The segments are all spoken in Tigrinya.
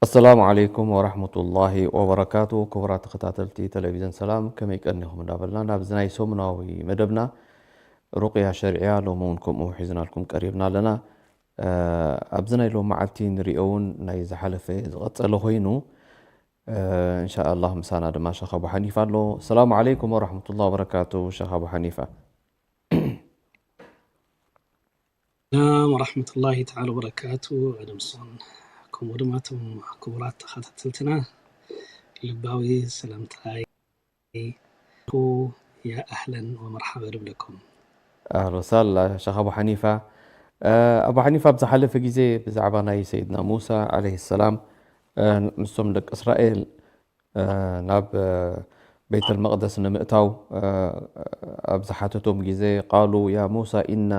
ኣሰላሙ ዓለይኩም ወራህመቱላሂ ወበረካቱ። ክቡራት ተኸታተልቲ ቴሌቪዥን ሰላም፣ ከመይ ቀኒኹም እንዳበልና፣ ናብዚ ናይ ሰሙናዊ መደብና ሩቕያ ሸሪዕያ ሎሚ እውን ከምኡ ሒዝናልኩም ቀሪብና ኣለና። እ፣ ኣብዚ ናይ ሎሚ መዓልቲ ንሪኦ እውን ናይ ዝሓለፈ ዝቐጸለ ኮይኑ፣ እ፣ እንሻኣላህ ምሳና ድማ ሸኽ ኣቡ ሓኒፋ ኣሎ። ኣሰላሙ ዓለይኩም ወራህመቱላሂ ወበረካቱ፣ ሸኽ ኣቡ ሓኒፋ። ሰላም ወራህመቱላሂ ተዓላ ወበረካቱ። ኣደምሶን ከምኡ ድማ እቶም ክቡራት ተኸታተልትና ልባዊ ሰላምታይ ያ ኣህለን ወመርሓባ ንብለኩም። ኣህሎ ሳላ ሸኽ ኣቡ ሓኒፋ። እ፣ ኣቡ ሓኒፋ፣ ኣብ ዝሓለፈ ግዜ ብዛዕባ ናይ ሰይድና ሙሳ ዓለይሂ ሰላም፣ እ፣ ምስቶም ደቂ እስራኤል፣ እ፣ ናብ፣ እ፣ ቤተል መቕደስ ንምእታው፣ እ፣ ኣብ ዝሓተቶም ግዜ፣ ቃሉ ያ ሙሳ ኢና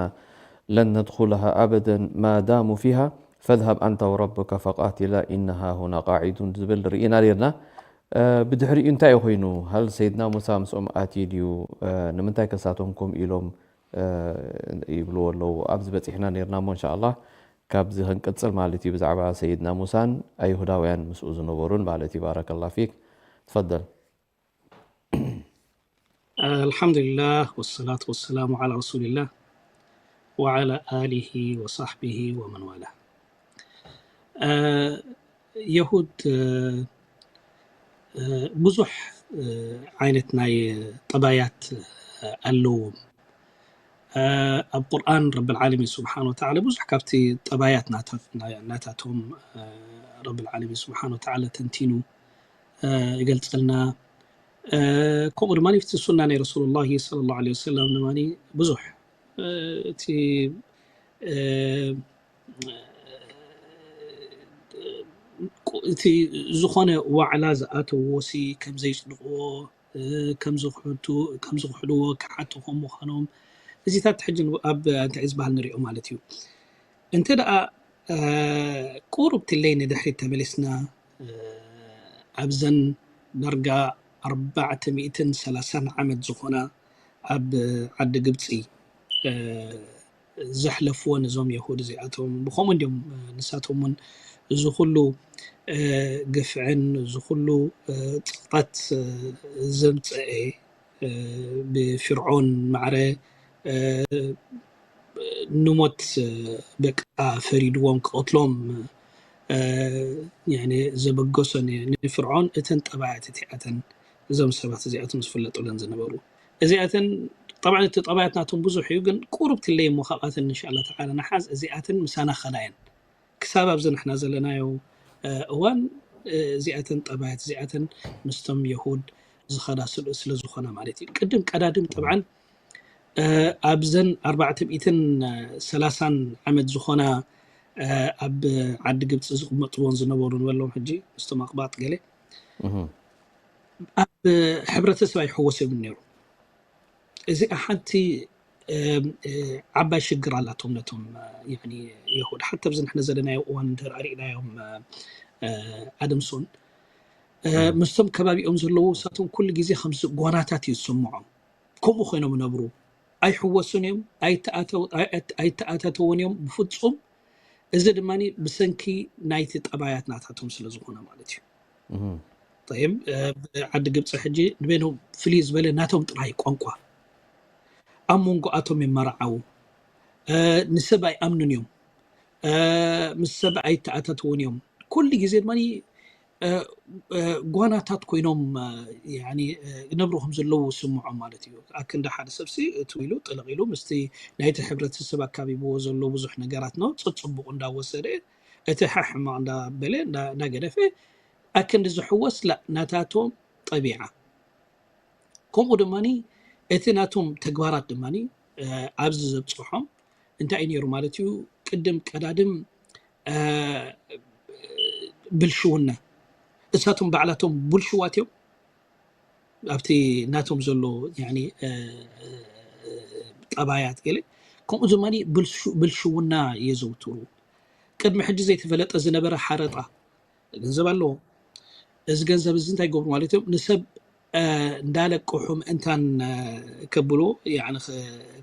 ለን ነድኹለሃ ኣበደን ማ ዳሙ ፊሃ ፈዝሃብ ኣንተ ወረቡከ ፈቃቲላ ኢና ሃሁና ቃዒዱን ዝብል ርኢና ነርና። እ፣ ብድሕሪኡ እንታይ እዩ ኮይኑ? ሃል ሰይድና ሙሳ ምስኦም ኣትዩ ድዩ? እ፣ ንምንታይ ከሳቶም ከምኡ ኢሎም፣ እ፣ ይብልዎ ኣለዉ? ኣብዚ በጺሕና ነርና እሞ፣ እንሻኣላህ ካብዚ ክንቅጽል ማለት እዩ፣ ብዛዕባ ሰይድና ሙሳን ኣይሁዳውያን ምስኡ ዝነበሩን ማለት እዩ። ባረከላህ ፊክ። ትፈደል። ኣልሓምዱሊላህ ወሰላቱ ወሰላሙ ዓላ ረሱሊላህ ወዓላ ኣሊሂ ወሳሕቢሂ ወመን ዋላ። እ፣ የሁድ፣ እ፣ እ፣ ብዙሕ፣ እ፣ ዓይነት ናይ ጠባያት፣ እ፣ ኣለዎም። እ፣ ኣብ ቁርኣን ረብል ዓለሚን ስብሓን ወተዓላ ብዙሕ ካብቲ ጠባያት ናታ-፣ ናታቶም፣ እ፣ ረብል ዓለሚን ስብሓን ወተዓላ ተንቲኑ፣ እ፣ ይገልጸልና። እ፣ ከምኡ ድማ እቲ ሱና ናይ ረሱሉላሂ ሰለላሁ ዐለይሂ ወሰለም ድማ ብዙሕ፣ እ፣ እቲ፣ እ፣ እቲ ዝኾነ ዋዕላ ዝኣተውዎ ሲ ከም ዘየጽድቕዎ፣ እ፣ ከም ዝኽሕቱ-፣ ከም ዝኽሕድዎ፣ ክሓቱ ከም ምዃኖም፣ እዚታት ሕጂ ኣብ እንታይ ዝበሃል ንሪኦ ማለት እዩ። እንተ ደኣ፣ እ፣ ቁሩብ ትለይ ንድሕሪት ተመሊስና፣ እ፣ ኣብዘን ዳርጋ ኣርባዕተ ሚእትን ሰላሳን ዓመት ዝኾና ኣብ ዓዲ ግብጺ፣ እ፣ ዘሕለፍዎ ነዞም የሁድ እዚኣቶም፣ ብኸምኡ እንድዮም፣ እ፣ ንሳቶም እውን እዚ ኩሉ፣ እ፣ ግፍዕን እዚ ኩሉ፣ እ፣ ጸቕጠት፣ እ፣ ዘምጽአ፣ እ፣ ብፍርዖን ማዕረ፣ እ፣ ንሞት፣ እ፣ በቃ ፈሪድዎም ክቐትሎም፣ እ፣ ያኒ ዘበገሶ ን-፣ ንፍርዖን እተን ጠባያት እቲኣተን እዞም ሰባት እዚኣቶም ዝፍለጡለን ዝነበሩ። እዚኣተን፣ ጠብዓን እቲ ጠባያት ናቶም ብዙሕ እዩ፣ ግን ቁሩብ ትለይ እሞ ካብኣተን እንሻላ ተዓላ ንሓዝ፣ እዚኣተን ምሳና ኸዳ እየን። ክሳብ ኣብዚ ንሕና ዘለናዮ፣ እ፣ እዋን፣ እ፣ እዚኣተን ጠባያት እዚኣተን ምስቶም የሁድ ዝኸዳ ስለ፣ ስለ ዝኾና ማለት እዩ። ቅድም ቀዳድም ጠብዓን፣ እ፣ ኣብዘን ኣርባዕተ ሚእትን ሰላሳን ዓመት ዝኾና፣ እ፣ ኣብ ዓዲ ግብጺ ዝቕመጥዎን ዝነበሩ ንበሎም ሕጂ ምስቶም ኣቕባጥ ገለ፣ እህ። ኣብ ሕብረተሰብ ኣይሕወስን ነይሩ። እዚኣ ሓንቲ፣ እም፣ እ፣ ዓባይ ሽግር ኣላቶም ነቶም፣ እ፣ ያኒ የሁድ። ሓታ ኣብዚ ንሕና ዘለናዮ እዋን እንተ ርኢናዮም፣ እ፣ እ፣ ኣደምሶን፣ እ፣ እም። ምስቶም ከባቢኦም ዘለዉ ንሳቶም ኩሉ ግዜ ከምዚ ጓናታት እዩ ዝስምዖም። ከምኡ ኮይኖም ይነብሩ። ኣይሕወሱን እዮም፣ ኣይተኣተው-፣ ኣይ-፣ ኣይ-፣ ኣይተኣታተውን እዮም ብፍጹም። እዚ ድማ ብሰንኪ ናይቲ ጠባያት ናታቶም ስለ ዝኾነ ማለት እዩ። እህ። ጠይብ፣ እ፣ ዓዲ ግብጺ ሕጂ ንበይኖም ፍልይ ዝበለ ናቶም ጥራይ ቋንቋ። ኣብ መንጎኣቶም ይመርዓዉ። እ፣ ንሰብ ኣይኣምኑን እዮም። እ፣ ምስ ሰብ ኣይተኣታተውን እዮም። ኩሉ ግዜ ድማ እ፣ እ፣ ጓናታት ኮይኖም፣ እ፣ ያኒ፣ እ፣ ነብሩ ከም ዘለዉ ስምዖም ማለት እዩ። ኣክንዲ ሓደ ሰብሲ እትው ኢሉ ጥልቕ ኢሉ ምስቲ ናይቲ ሕብረተሰብ ኣካቢብዎ ዘሎ ብዙሕ ነገራት ነው ጽጽቡቕ እንዳወሰደ፣ እቲ ሕሕማቕ እንዳበለ፣ እንዳ-፣ እንዳገደፈ፣ ኣክንዲ ዝሕወስ ላ-፣ ናታቶም ጠቢዓ። ከምኡ ድማኒ እቲ ናቶም ተግባራት ድማኒ፣ እ፣ ኣብዚ ዘብጽሖም እንታይ እዩ ነይሩ ማለት እዩ? ቅድም ቀዳድም፣ እ፣ ብልሽውና፣ እሳቶም ባዕላቶም ብልሽዋት እዮም። ኣብቲ ናቶም ዘሎ፣ ያኒ፣ እ፣ እ፣ ጠባያት ገለ፣ ከምኡ ድማኒ ብልሹ-፣ ብልሽውና የዘውትሩ። ቅድሚ ሕጂ ዘይተፈለጠ ዝነበረ ሓረጣ፣ ገንዘብ ኣለዎም። እዚ ገንዘብ እዚ እንታይ ይገብሩ ማለት እዮም? ንሰብ፣ እ፣ እንዳለቅሑ ምእንታን፣ እ፣ ከብሎ፣ ያኒ፣ ከ-፣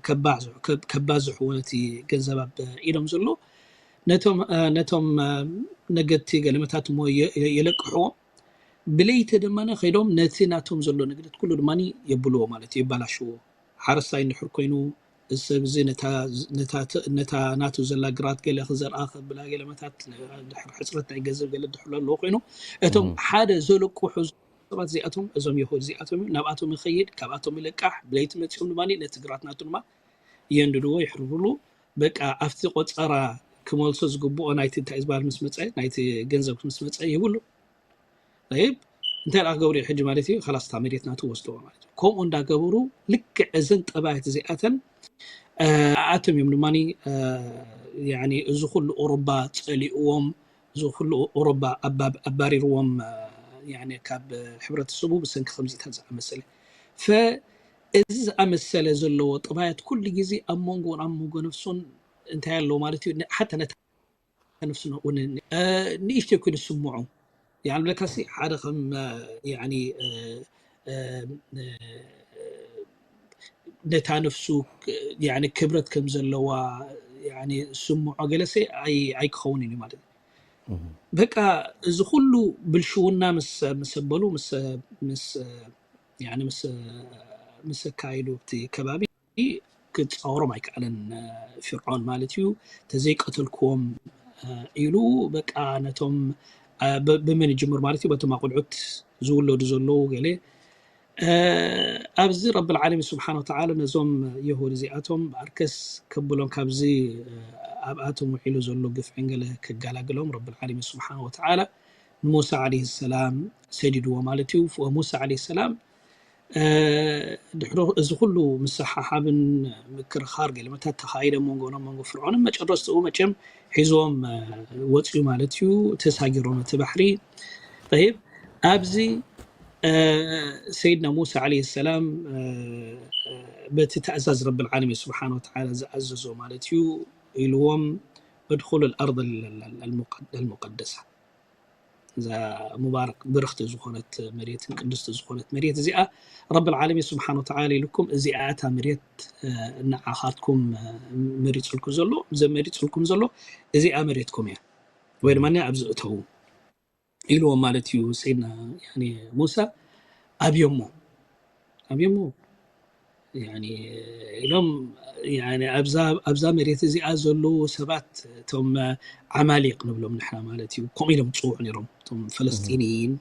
ከባዝሑ፣ ከ-፣ ከባዝሕዎ ነቲ ገንዘብ ኣብ ኢዶም ዘሎ፣ ነቶም፣ እ፣ ነቶም፣ እ፣ ነገድቲ ገለመታት እሞ የ-፣ የ-፣ የለቅሕዎም። ብለይቲ ድማ ከይዶም ነቲ ናቶም ዘሎ ንግደት ኩሉ ድማ የብልዎ ማለት እዩ፣ የባላሽዎ። ሓረስታይ እንድሕር ኮይኑ፣ እዚ ሰብ እዚ ነታ፣ ነታ፣ ነታ ናቱ ዘላ ግራት ገለ ክዘርኣ ከብላ ገለመታት፣ ድሕሪ ሕፅረት ናይ ገንዘብ ገለ ድሕሉ ኣለዎ ኮይኑ፣ እቶም እም። ሓደ ዘለቅሑ ሰባት እዚኣቶም፣ እዞም የሁድ እዚኣቶም እዮም። ናብኣቶም ይኸይድ፣ ካብኣቶም ይለቃሕ፣ ብለይቲ መፂኦም ድማ ነቲ ግራት ናቱ ድማ የንድድዎ፣ ይሕርብሉ። በቃ ኣብቲ ቆፀራ ክመልሶ ዝግብኦ ናይቲ እንታይ ዝበሃል ምስ መፀ፣ ናይቲ ገንዘብ ምስ መፀ ይብሉ። ጠይብ፣ እንታይ ደኣ ክገብሩ እዩ ሕጂ ማለት እዩ? ከላስ እታ መሬት ናቱ ወስድዎ ማለት እዩ። ከምኡ እንዳገበሩ ልክዕ እዘን ጠባያት እዚኣተን፣ እ፣ ኣቶም እዮም ድማ፣ እ፣ ያኒ እዚ ኩሉ ኦሮባ ጸሊእዎም፣ እዚ ኩሉ ኦሮባ ኣባ-፣ ኣባሪርዎም፣ እ፣ ያኒ ካብ ሕብረተሰቡ ብሰንኪ ከምዚታት ዝኣመሰለ። ፈ-፣ እዚ ዝኣመሰለ ዘለዎ ጠባያት ኩሉ ግዜ ኣብ መንጎን ኣብ መንጎ ነፍሱን እንታይ ኣለዎ ማለት እዩ? ነ-፣ ሓታ ነታ ነፍስና እውን፣ እ፣ ንእሽተይ ኮይኑ ዝስምዖ። ያኒ ብለካሲ ሓደ ከም፣ እ፣ ያኒ፣ እ፣ እ፣ እ፣ ነታ ነፍሱ ክ-፣ ያኒ ክብረት ከም ዘለዋ ያኒ ዝስምዖ ገለሰ ኣይ-፣ ኣይክኸውን እዩ ማለት እዩ። እም። በቃ እዚ ኩሉ ብልሽውና ምስ፣ ምስ ኣበሉ፣ ምስ፣ ምስ፣ ያኒ ምስ፣ ምስ ኣካየዱ ኣብቲ ከባቢ ክጻወሮም ኣይከኣለን፣ እ፣ ፍርዖን ማለት እዩ። ተዘይቀተልክዎም፣ እ፣ ኢሉ በቃ ነቶም፣ እ፣ ብ-፣ ብመን ይጅምር ማለት እዩ? በቶም ኣቑልዑት ዝውለዱ ዘለዉ ገለ፣ እ፣ ኣብዚ ረብል ዓለሚን ስብሓን ወተዓላ ነዞም የሁድ እዚኣቶም ብኣርከስ ከብሎም ካብዚ፣ እ፣ ኣብኣቶም ውዒሉ ዘሎ ግፍዕን ገለ ክገላግሎም ረብል ዓለሚን ስብሓን ወተዓላ ንሙሳ ዓለይሂ ሰላም ሰዲድዎ ማለት እዩ። ሙሳ ዓለይሂ ሰላም፣ እ፣ ድሕሪ እዚ ኩሉ ምስሕሓብን ምክርኻር ገለመታት ተኻይደ መንጎ፣ መንጎ ፍርዖንን መጨረስትኡ መቸም ሒዝዎም፣ እ፣ ወፅዩ ማለት እዩ። ተሳጊሮም እቲ ባሕሪ። ጠይብ፣ ኣብዚ፣ እ፣ ሰይድና ሙሳ ዓለይሂ ሰላም፣ እ፣ እ፣ በቲ ትእዛዝ ረብል ዓለሚን ስብሓን ወተዓላ ዝኣዘዞ ማለት እዩ ኢልዎም፣ እድኹሉ ኣልኣርድ ኣል-፣ ኣል-፣ ኣልሙቀ-፣ ኣልሙቀደሳ። እዛ ሙባረክ ብርኽቲ ዝኾነት መሬትን ቅድስቲ ዝኾነት መሬት እዚኣ ረብል ዓለሚን ስብሓን ወተዓላ ኢልኩም እዚኣ እታ መሬት፣ እ፣ ንዓኻትኩም፣ እ፣ መሪፅልኩም ዘሎ፣ ዘመሪፅልኩም ዘሎ እዚኣ መሬትኩም እያ፣ ወይ ድማ ኣብዚ እተዉ ኢልዎም ማለት እዩ ሰይድና፣ ያኒ፣ ሙሳ። ኣብዮሞ፣ ኣብዮሞ፣ ያኒ፣ ኢሎም፣ ያኒ፣ ኣብዛ፣ ኣብዛ መሬት እዚኣ ዘለዉ ሰባት እቶም ዓማሊቅ ንብሎም ንሕና ማለት እዩ። ከምኡ ኢሎም ዝፅውዑ ነይሮም። እቶም ፈለስጢንይን፣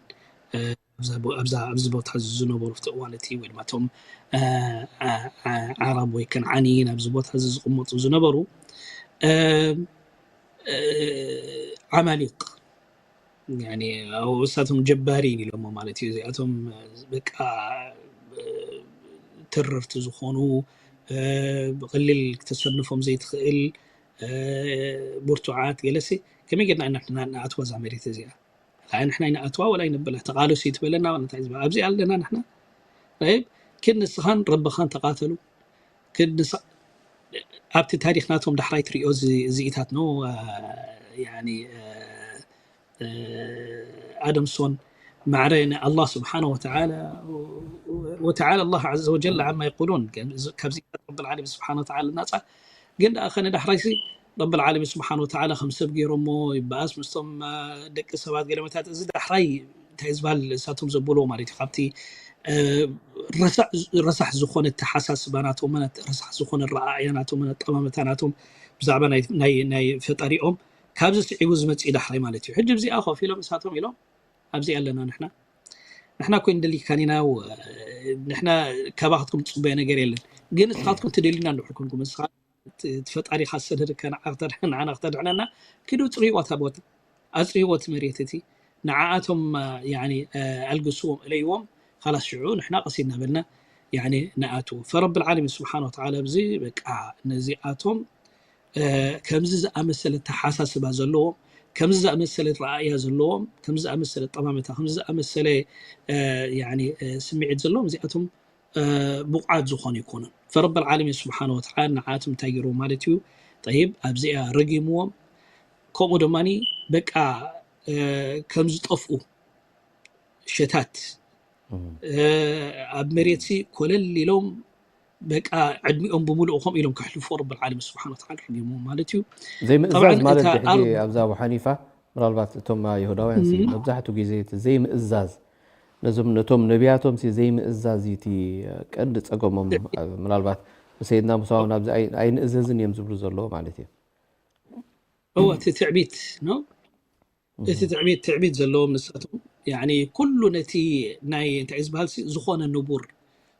እ፣ ኣብዛ ቦ-፣ ኣብዛ፣ ኣብዚ ቦታ ዝነበሩ ኣብቲ እዋን እቲ ወይ ድማ እቶም፣ እ፣ ዓ-፣ ዓ-፣ ዓረብ ወይ ከነዓንይን ኣብዚ ቦታ እዚ ዝቕመጡ ዝነበሩ፣ እ፣ እ፣ ዓማሊቅ ያኒ፣ ኣብኡ እሳቶም ጀባሪን ኢሎሞ ማለት እዩ። እዚኣቶም በቃ፣ እ፣ ተረርቲ ዝኾኑ፣ እ፣ ብቐሊል ክተሰንፎም ዘይትኽእል፣ እ፣ ብርቱዓት ገለሲ፣ ከመይ ጌርና ኢና ንሕና ንኣትዋ እዛ መሬት እዚኣ? ኣይ ንሕና ኣይንኣትዋ ወላ ኣይንብላ። ተቓለሱ ይትበለና፣ እንታይ ዝበሃል? ኣብዚ ኣለና ንሕና። ጠይብ፣ ኪድ ንስኻን ረብኻን ተቓተሉ። ኪድ ንስ-፣ ኣብቲ ታሪኽ ናቶም ዳሕራይ ትሪኦ እዚ፣ እዚኢታት ነው፣ እ፣ ያኒ፣ እ፣ እ፣ ኣደምሶን ማዕረ ንኣላህ ስብሓነ ወተዓላ፣ ወተዓላ ኣላህ ዓዘ ወጀል ዓማ የቁሉን፣ ካብዚ ረብል ዓለሚን ስብሓነ ወተዓላ ናፃ። ግን ደኣ ኸነ ዳሕራይሲ ረብል ዓለሚን ስብሓነ ወተዓላ ከም ሰብ ገይሮሞ ይበኣስ ምስቶም፣ እ፣ ደቂ ሰባት ገለመታት። እዚ ዳሕራይ እንታይ ዝበሃል እሳቶም ዘብልዎ ማለት እዩ። ካብቲ፣ እ፣ ረሳሕ፣ ረሳሕ ዝኾነ ኣተሓሳስባ ናቶም፣ ረሳሕ ዝኾነ ረኣእያ ናቶም፣ ኣጠማምታ ናቶም ብዛዕባ ናይ፣ ናይ፣ ናይ ፈጣሪኦም ካብዚ ስዒቡ ዝመጽእ እዩ ዳሕራይ ማለት እዩ። ሕጂ ብዚኣ ኮፍ ኢሎም እሳቶም ኢሎም ኣብዚ ኣለና ንሕና። ንሕና እኮ ንደሊካን ኢና፣ ወ-፣ ንሕና ካባኻትኩም ዝጽበዮ ነገር የለን። ግን ንስኻትኩም ትደልዩና እንድሕር ኮንኩም፣ ንስኻ እቲ፣ እቲ ፈጣሪኻ ዝሰደደካ ንዓ ክተድሕ-፣ ንዓና ክተድሕነና፣ ኪዱ ጽርይዋ እታ ቦታ፣ ኣጽርይዎ እቲ መሬት እቲ፣ ንዓኣቶም፣ እ፣ ያኒ፣ እ፣ ኣልግስዎም፣ እለይዎም፣ ኻላስ ሽዑ ንሕና ቀስ እናበልና፣ ያኒ፣ ንኣትዎ። ፈረብል ዓለሚን ስብሓን ወተዓላ ኣብዚ በቃ ነዚኣቶም፣ እ፣ ከምዚ ዝኣመሰለ ኣተሓሳስባ ዘለዎም፣ ከምዚ ዝኣመሰለ ረኣያ ዘለዎም፣ ከምዚ ዝኣመሰለ ጠማመታ፣ ከምዚ ዝኣመሰለ፣ እ፣ ያኒ፣ እ፣ ስምዒት ዘለዎም እዚኣቶም፣ እ፣ ብቑዓት ዝኾኑ ይኮኑን። ፈረብል ዓለሚን ስብሓን ወተዓላ ንዓኣቶም እንታይ ገይርዎ ማለት እዩ? ጠይብ፣ ኣብዚኣ ረጊምዎም። ከምኡ ድማ በቃ፣ እ፣ ከም ዝጠፍኡ ሸታት፣ እም። እ፣ ኣብ መሬትሲ ኮለል ኢሎም በቃ ዕድሚኦም ብምሉኡ ከምኡ ኢሎም ከሕልፉ ረብል ዓለሚን ስብሓን ወተዓላ ረጊምዎም ማለት እዩ። ዘይምእዛዝ ጠብዓን ማለት እታ ድሕጂ ኣርብ ኣብዛ ኣቡ ሓኒፋ፣ ምናልባት እቶም ይሁዳውያን ሲ እም። መብዛሕትኡ ግዜ እቲ ዘይምእዛዝ፣ ነዞም፣ ነቶም ነቢያቶም ሲ ዘይምእዛዝ እዩ እቲ ቀንዲ ጸገሞም። ምናልባት ንሰይድና ሙሳ እውን ኣብዚ ኣይ-፣ ኣይንእዘዝን እዮም ዝብሉ ዘለዉ ማለት እዩ። እወ፣ እቲ ትዕቢት ነው። እቲ እም። ትዕቢት፣ ትዕቢት ዘለዎም ንሳቶም፣ ያኒ ኩሉ ነቲ ናይ፣ እንታይ እዩ ዝበሃል ሲ፣ ዝኾነ ንቡር፣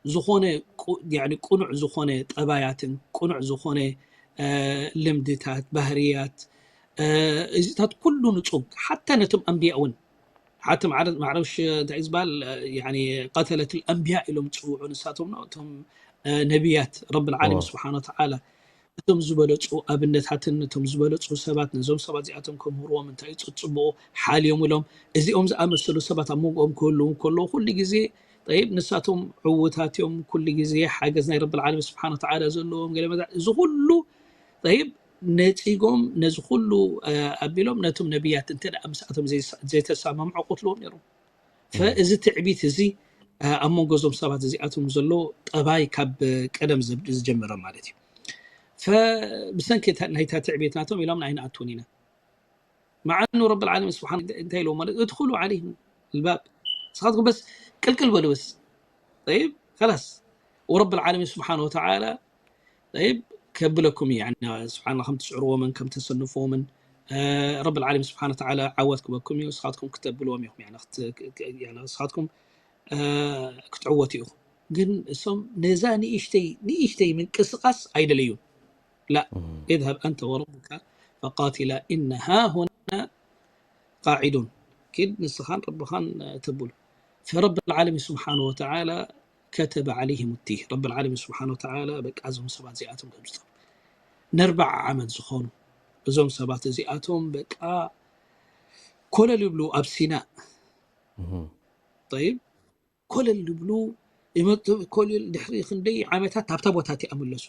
ዝኾነ ቁ-፣ ያኒ ቅኑዕ ዝኾነ ጠባያትን፣ ቅኑዕ ዝኾነ፣ እ፣ ልምድታት፣ ባህርያት፣ እ፣ እዚታት ኩሉ ንጹግ፣ ሓታ ነቶም ኣንብያ እውን፣ ሓቲ ማዕረ-፣ ማዕረሽ፣ እንታይ እዩ ዝበሃል፣ እ፣ ያኒ ቀተለት ኣንብያ ኢሎም ዝጽውዑ ንሳቶም ነው፣ እቶም፣ እ፣ ነቢያት ረብል ዓለሚን እወ። ስብሓን ወተዓላ። እቶም ዝበለጹ ኣብነታትን እቶም ዝበለጹ ሰባት ነዞም ሰባት እዚኣቶም ከምህርዎም እንታይ እዩ ጽ-፣ ጽቡቑ ሓልዮም ኢሎም፣ እዚኦም ዝኣመሰሉ ሰባት ኣብ መንጎኦም ክህልዉ እንከለዉ ኩሉ ግዜ፣ ጠይብ፣ ንሳቶም ዕዉታት እዮም፣ ኩሉ ግዜ ሓገዝ ናይ ረብል ዓለሚን ስብሓን ወተዓላ ዘለዎም፣ ገለ መዛ-፣ እዚ ኩሉ፣ ጠይብ፣ ነጺጎም ነዚ ኩሉ፣ እ፣ ኣቢሎም ነቶም ነቢያት እንተ ደኣ ምስኣቶም ዘይስ-፣ ዘይተሰማምዑ ቅትልዎም ነይሮም። ፈ-፣ እም። እዚ ትዕቢት እዚ፣ እ፣ ኣብ መንጎ እዞም ሰባት እዚኣቶም ዘሎ ጠባይ ካብ ቀደም ዘብ-፣ ዝጀመረ ማለት እዩ። ፈ-፣ ብሰንኪ እታ፣ ናይታ ትዕቢት ናቶም ኢሎም ኣይንኣትውን ኢና። መዓኑ ረብል ዓለሚን ስብሓን እንታይ ኢልዎም ማለት፣ "እድኹሉ ዓለይሂም ልባብ፣ ንስኻትኩም በስ ቅልቅል በሉ በስ። ጠይብ፣ ከላስ። ወረብል ዓለሚን ስብሓን ወተዓላ፣ ጠይብ፣ ከብለኩም እዩ፣ ያኒ፣ ስብሓን ከም ትስዕርዎምን ከም ተሰንፍዎምን፣ እ፣ ረብል ዓለሚን ስብሓን ወተዓላ ዓወት ክበኩም እዩ፣ ንስኻትኩም ክተብልዎም ኢኹም፣ ያኒ፣ ክት-፣ ክ-፣ ክ-፣ ያኒ፣ ንስኻትኩም፣ እ፣ ክትዕወቱ ኢኹም። ግን እሶም ነዛ ንእሽተይ፣ ንእሽተይ ምንቅስቃስ ኣይደለዩን። ላ፣ እም። ኢዝሀብ ኣንተ ወረቡከ ፈቃቲላ፣ ኢና ሃሁና ቃዒዱን። ኪድ ንስኻን ረብኻን፣ እ፣ ተብሉ። ፈረብል ዓለሚን ስብሓን ወተዓላ ከተበ ዓለይሂም ቲህ። ረብል ዓለሚን ስብሓን ወተዓላ በቃ እዞም ሰባት እዚኣቶም ከም ዝጠፍኡ። ንኣርብዓ ዓመት ዝኾኑ እዞም ሰባት እዚኣቶም በቃ ኮለል ይብሉ ኣብ ሲና። እም። ጠይብ፣ ኮለል ይብሉ፣ ይመጡ፣ ኮለል ድሕሪ ክንደይ ዓመታት ናብታ ቦታ እቲኣ ምለሱ።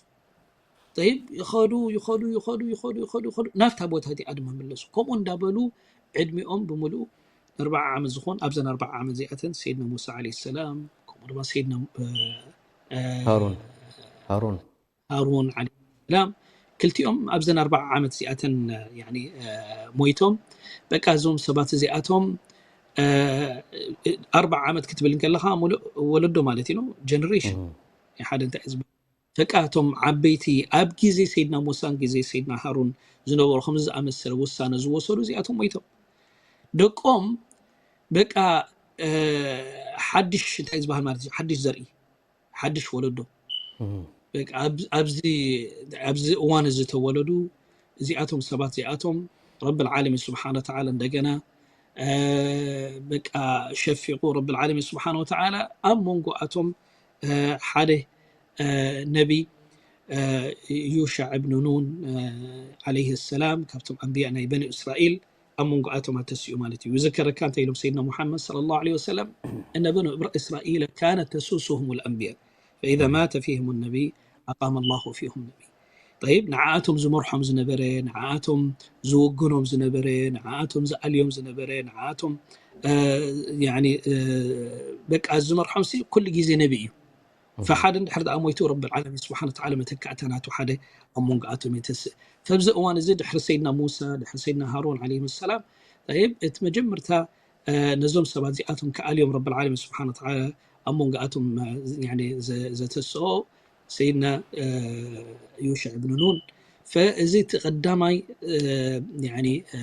ጠይብ፣ ይኸዱ፣ ይኸዱ፣ ይኸዱ፣ ይኸዱ፣ ይኸዱ፣ ይኸዱ፣ ናብታ ቦታ እቲኣ ድማ ምለሱ። ከምኡ እንዳበሉ ዕድሚኦም ብምሉኡ ኣርብዓ ዓመት ዝኾን፣ ኣብዘን ኣርብዓ ዓመት እዚኣተን ሰይድና ሙሳ ዓለይሂ ሰላም፣ ከምኡ ድማ ሰይድና፣ እ፣ እ፣ ሃሩን፣ ሃሩን። ሃሩን ዓለይሂ ሰላም፣ ክልቲኦም ኣብዘን ኣርብዓ ዓመት እዚኣተን፣ እ፣ ያኒ፣ እ፣ ሞይቶም። በቃ እዞም ሰባት እዚኣቶም፣ እ፣ ኣርብዓ ዓመት ክትብል እንከለኻ፣ ሙሉእ ወለዶ ማለት እዩ፣ ጀነሬሽን። እም። ሓደ እንታይ እዩ ዝበሃል? በቃ እቶም ዓበይቲ ኣብ ግዜ ሰይድና ሙሳን ግዜ ሰይድና ሃሩን ዝነበሩ ከምዚ ዝኣመሰለ ውሳነ ዝወሰዱ እዚኣቶም ሞይቶም። ደቆም በቃ፣ እ፣ ሓድሽ እንታይ ዝበሃል ማለት እዩ? ሓድሽ ዘርኢ፣ ሓድሽ ወለዶ። እም። በቃ ኣብ-፣ ኣብዚ፣ ኣብዚ እዋን እዚ ተወለዱ እዚኣቶም ሰባት እዚኣቶም ረብል ዓለሚን ስብሓነ ወተዓላ እንደገና፣ እ፣ በቃ ሸፊቑ ረብል ዓለሚን ስብሓነ ወተዓላ ኣብ መንጎኣቶም፣ እ፣ ሓደ፣ እ፣ ነቢ፣ እ፣ ዩሻዕ እብኑ ኑን፣ እ፣ ዓለይሂ ሰላም ካብቶም ኣንብያ ናይ በኒ እስራኤል ኣብ መንጎኣቶም ኣተሲኡ ማለት እዩ። ይዝከረካ እንታይ ኢሎም ሰይድና ሙሓመድ ሰለላሁ ዐለይሂ ወሰለም፣ እነ በኑ እብራ-፣ እስራኤል ካነት ተሱሱሁም ልኣንብያ ፈኢዛ ማተ ፊህም ነቢ ኣቃመ ላሁ ፊህም ነቢ። ጠይብ፣ ንዓኣቶም ዝመርሖም ዝነበረ፣ ንዓኣቶም ዝውግኖም ዝነበረ፣ ንዓኣቶም ዝኣልዮም ዝነበረ፣ ንዓኣቶም፣ እ፣ ያኒ፣ እ፣ በቃ ዝመርሖም ሲ ኩሉ ግዜ ነቢ እዩ። እም። ፈሓደ እንድሕር ደኣ ሞይቱ ረብል ዓለሚን ስብሓነ ወተዓላ መተካእታ ናቱ ሓደ ኣብ መንጎኣቶም የተስእ። ፈብዚ እዋን እዚ ድሕሪ ሰይድና ሙሳ፣ ድሕሪ ሰይድና ሃሩን ዓለይሂም ሰላም፣ ጠይብ፣ እቲ መጀመርታ፣ እ፣ ነዞም ሰባት እዚኣቶም ክኣልዮም ረብል ዓለሚን ስብሓነ ወተዓላ ኣብ መንጎኣቶም፣ እ፣ ያኒ ዘ-፣ ዘተስኦ ሰይድና፣ እ፣ ዩሻዕ እብኑ ኑን። ፈእዚ እቲ ቀዳማይ፣ እ፣ ያኒ፣ እ፣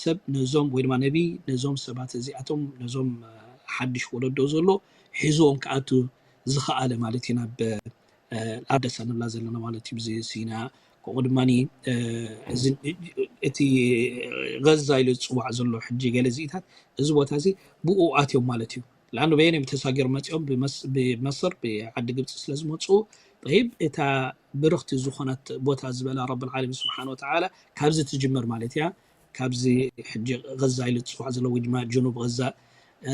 ሰብ ነዞም፣ ወይ ድማ ነቢይ ነዞም ሰባት እዚኣቶም፣ ነዞም፣ እ፣ ሓድሽ ወለዶ ዘሎ ሒዝዎም ክኣቱ ዝኸኣለ ማለት እዩ፣ ናብ፣ እ፣ ኣደሳ ንብላ ዘለና ማለት እዩ፣ እዚ ሲና። ከምኡ ድማ፣ እ፣ እዚ፣ እቲ ገዛ ኢሉ ዝፅዋዕ ዘሎ ሕጂ ገለ እዚታት፣ እዚ ቦታ እዚ ብኡ ኣትዮም ማለት እዩ። ለኣኑ በየን እዮም ተሳጊሮም መፂኦም? ብመስ-፣ ብመስር፣ ብዓዲ ግብፂ ስለ ዝመፁ፣ ጠይብ፣ እታ ብርኽቲ ዝኾነት ቦታ ዝበላ ረብል ዓለሚን ስብሓን ወተዓላ ካብዚ ትጅምር ማለት እያ። ካብዚ ሕጂ ገዛ ኢሉ ዝፅዋዕ ዘሎ ወይ ድማ ጀኑብ ገዛ፣ እ፣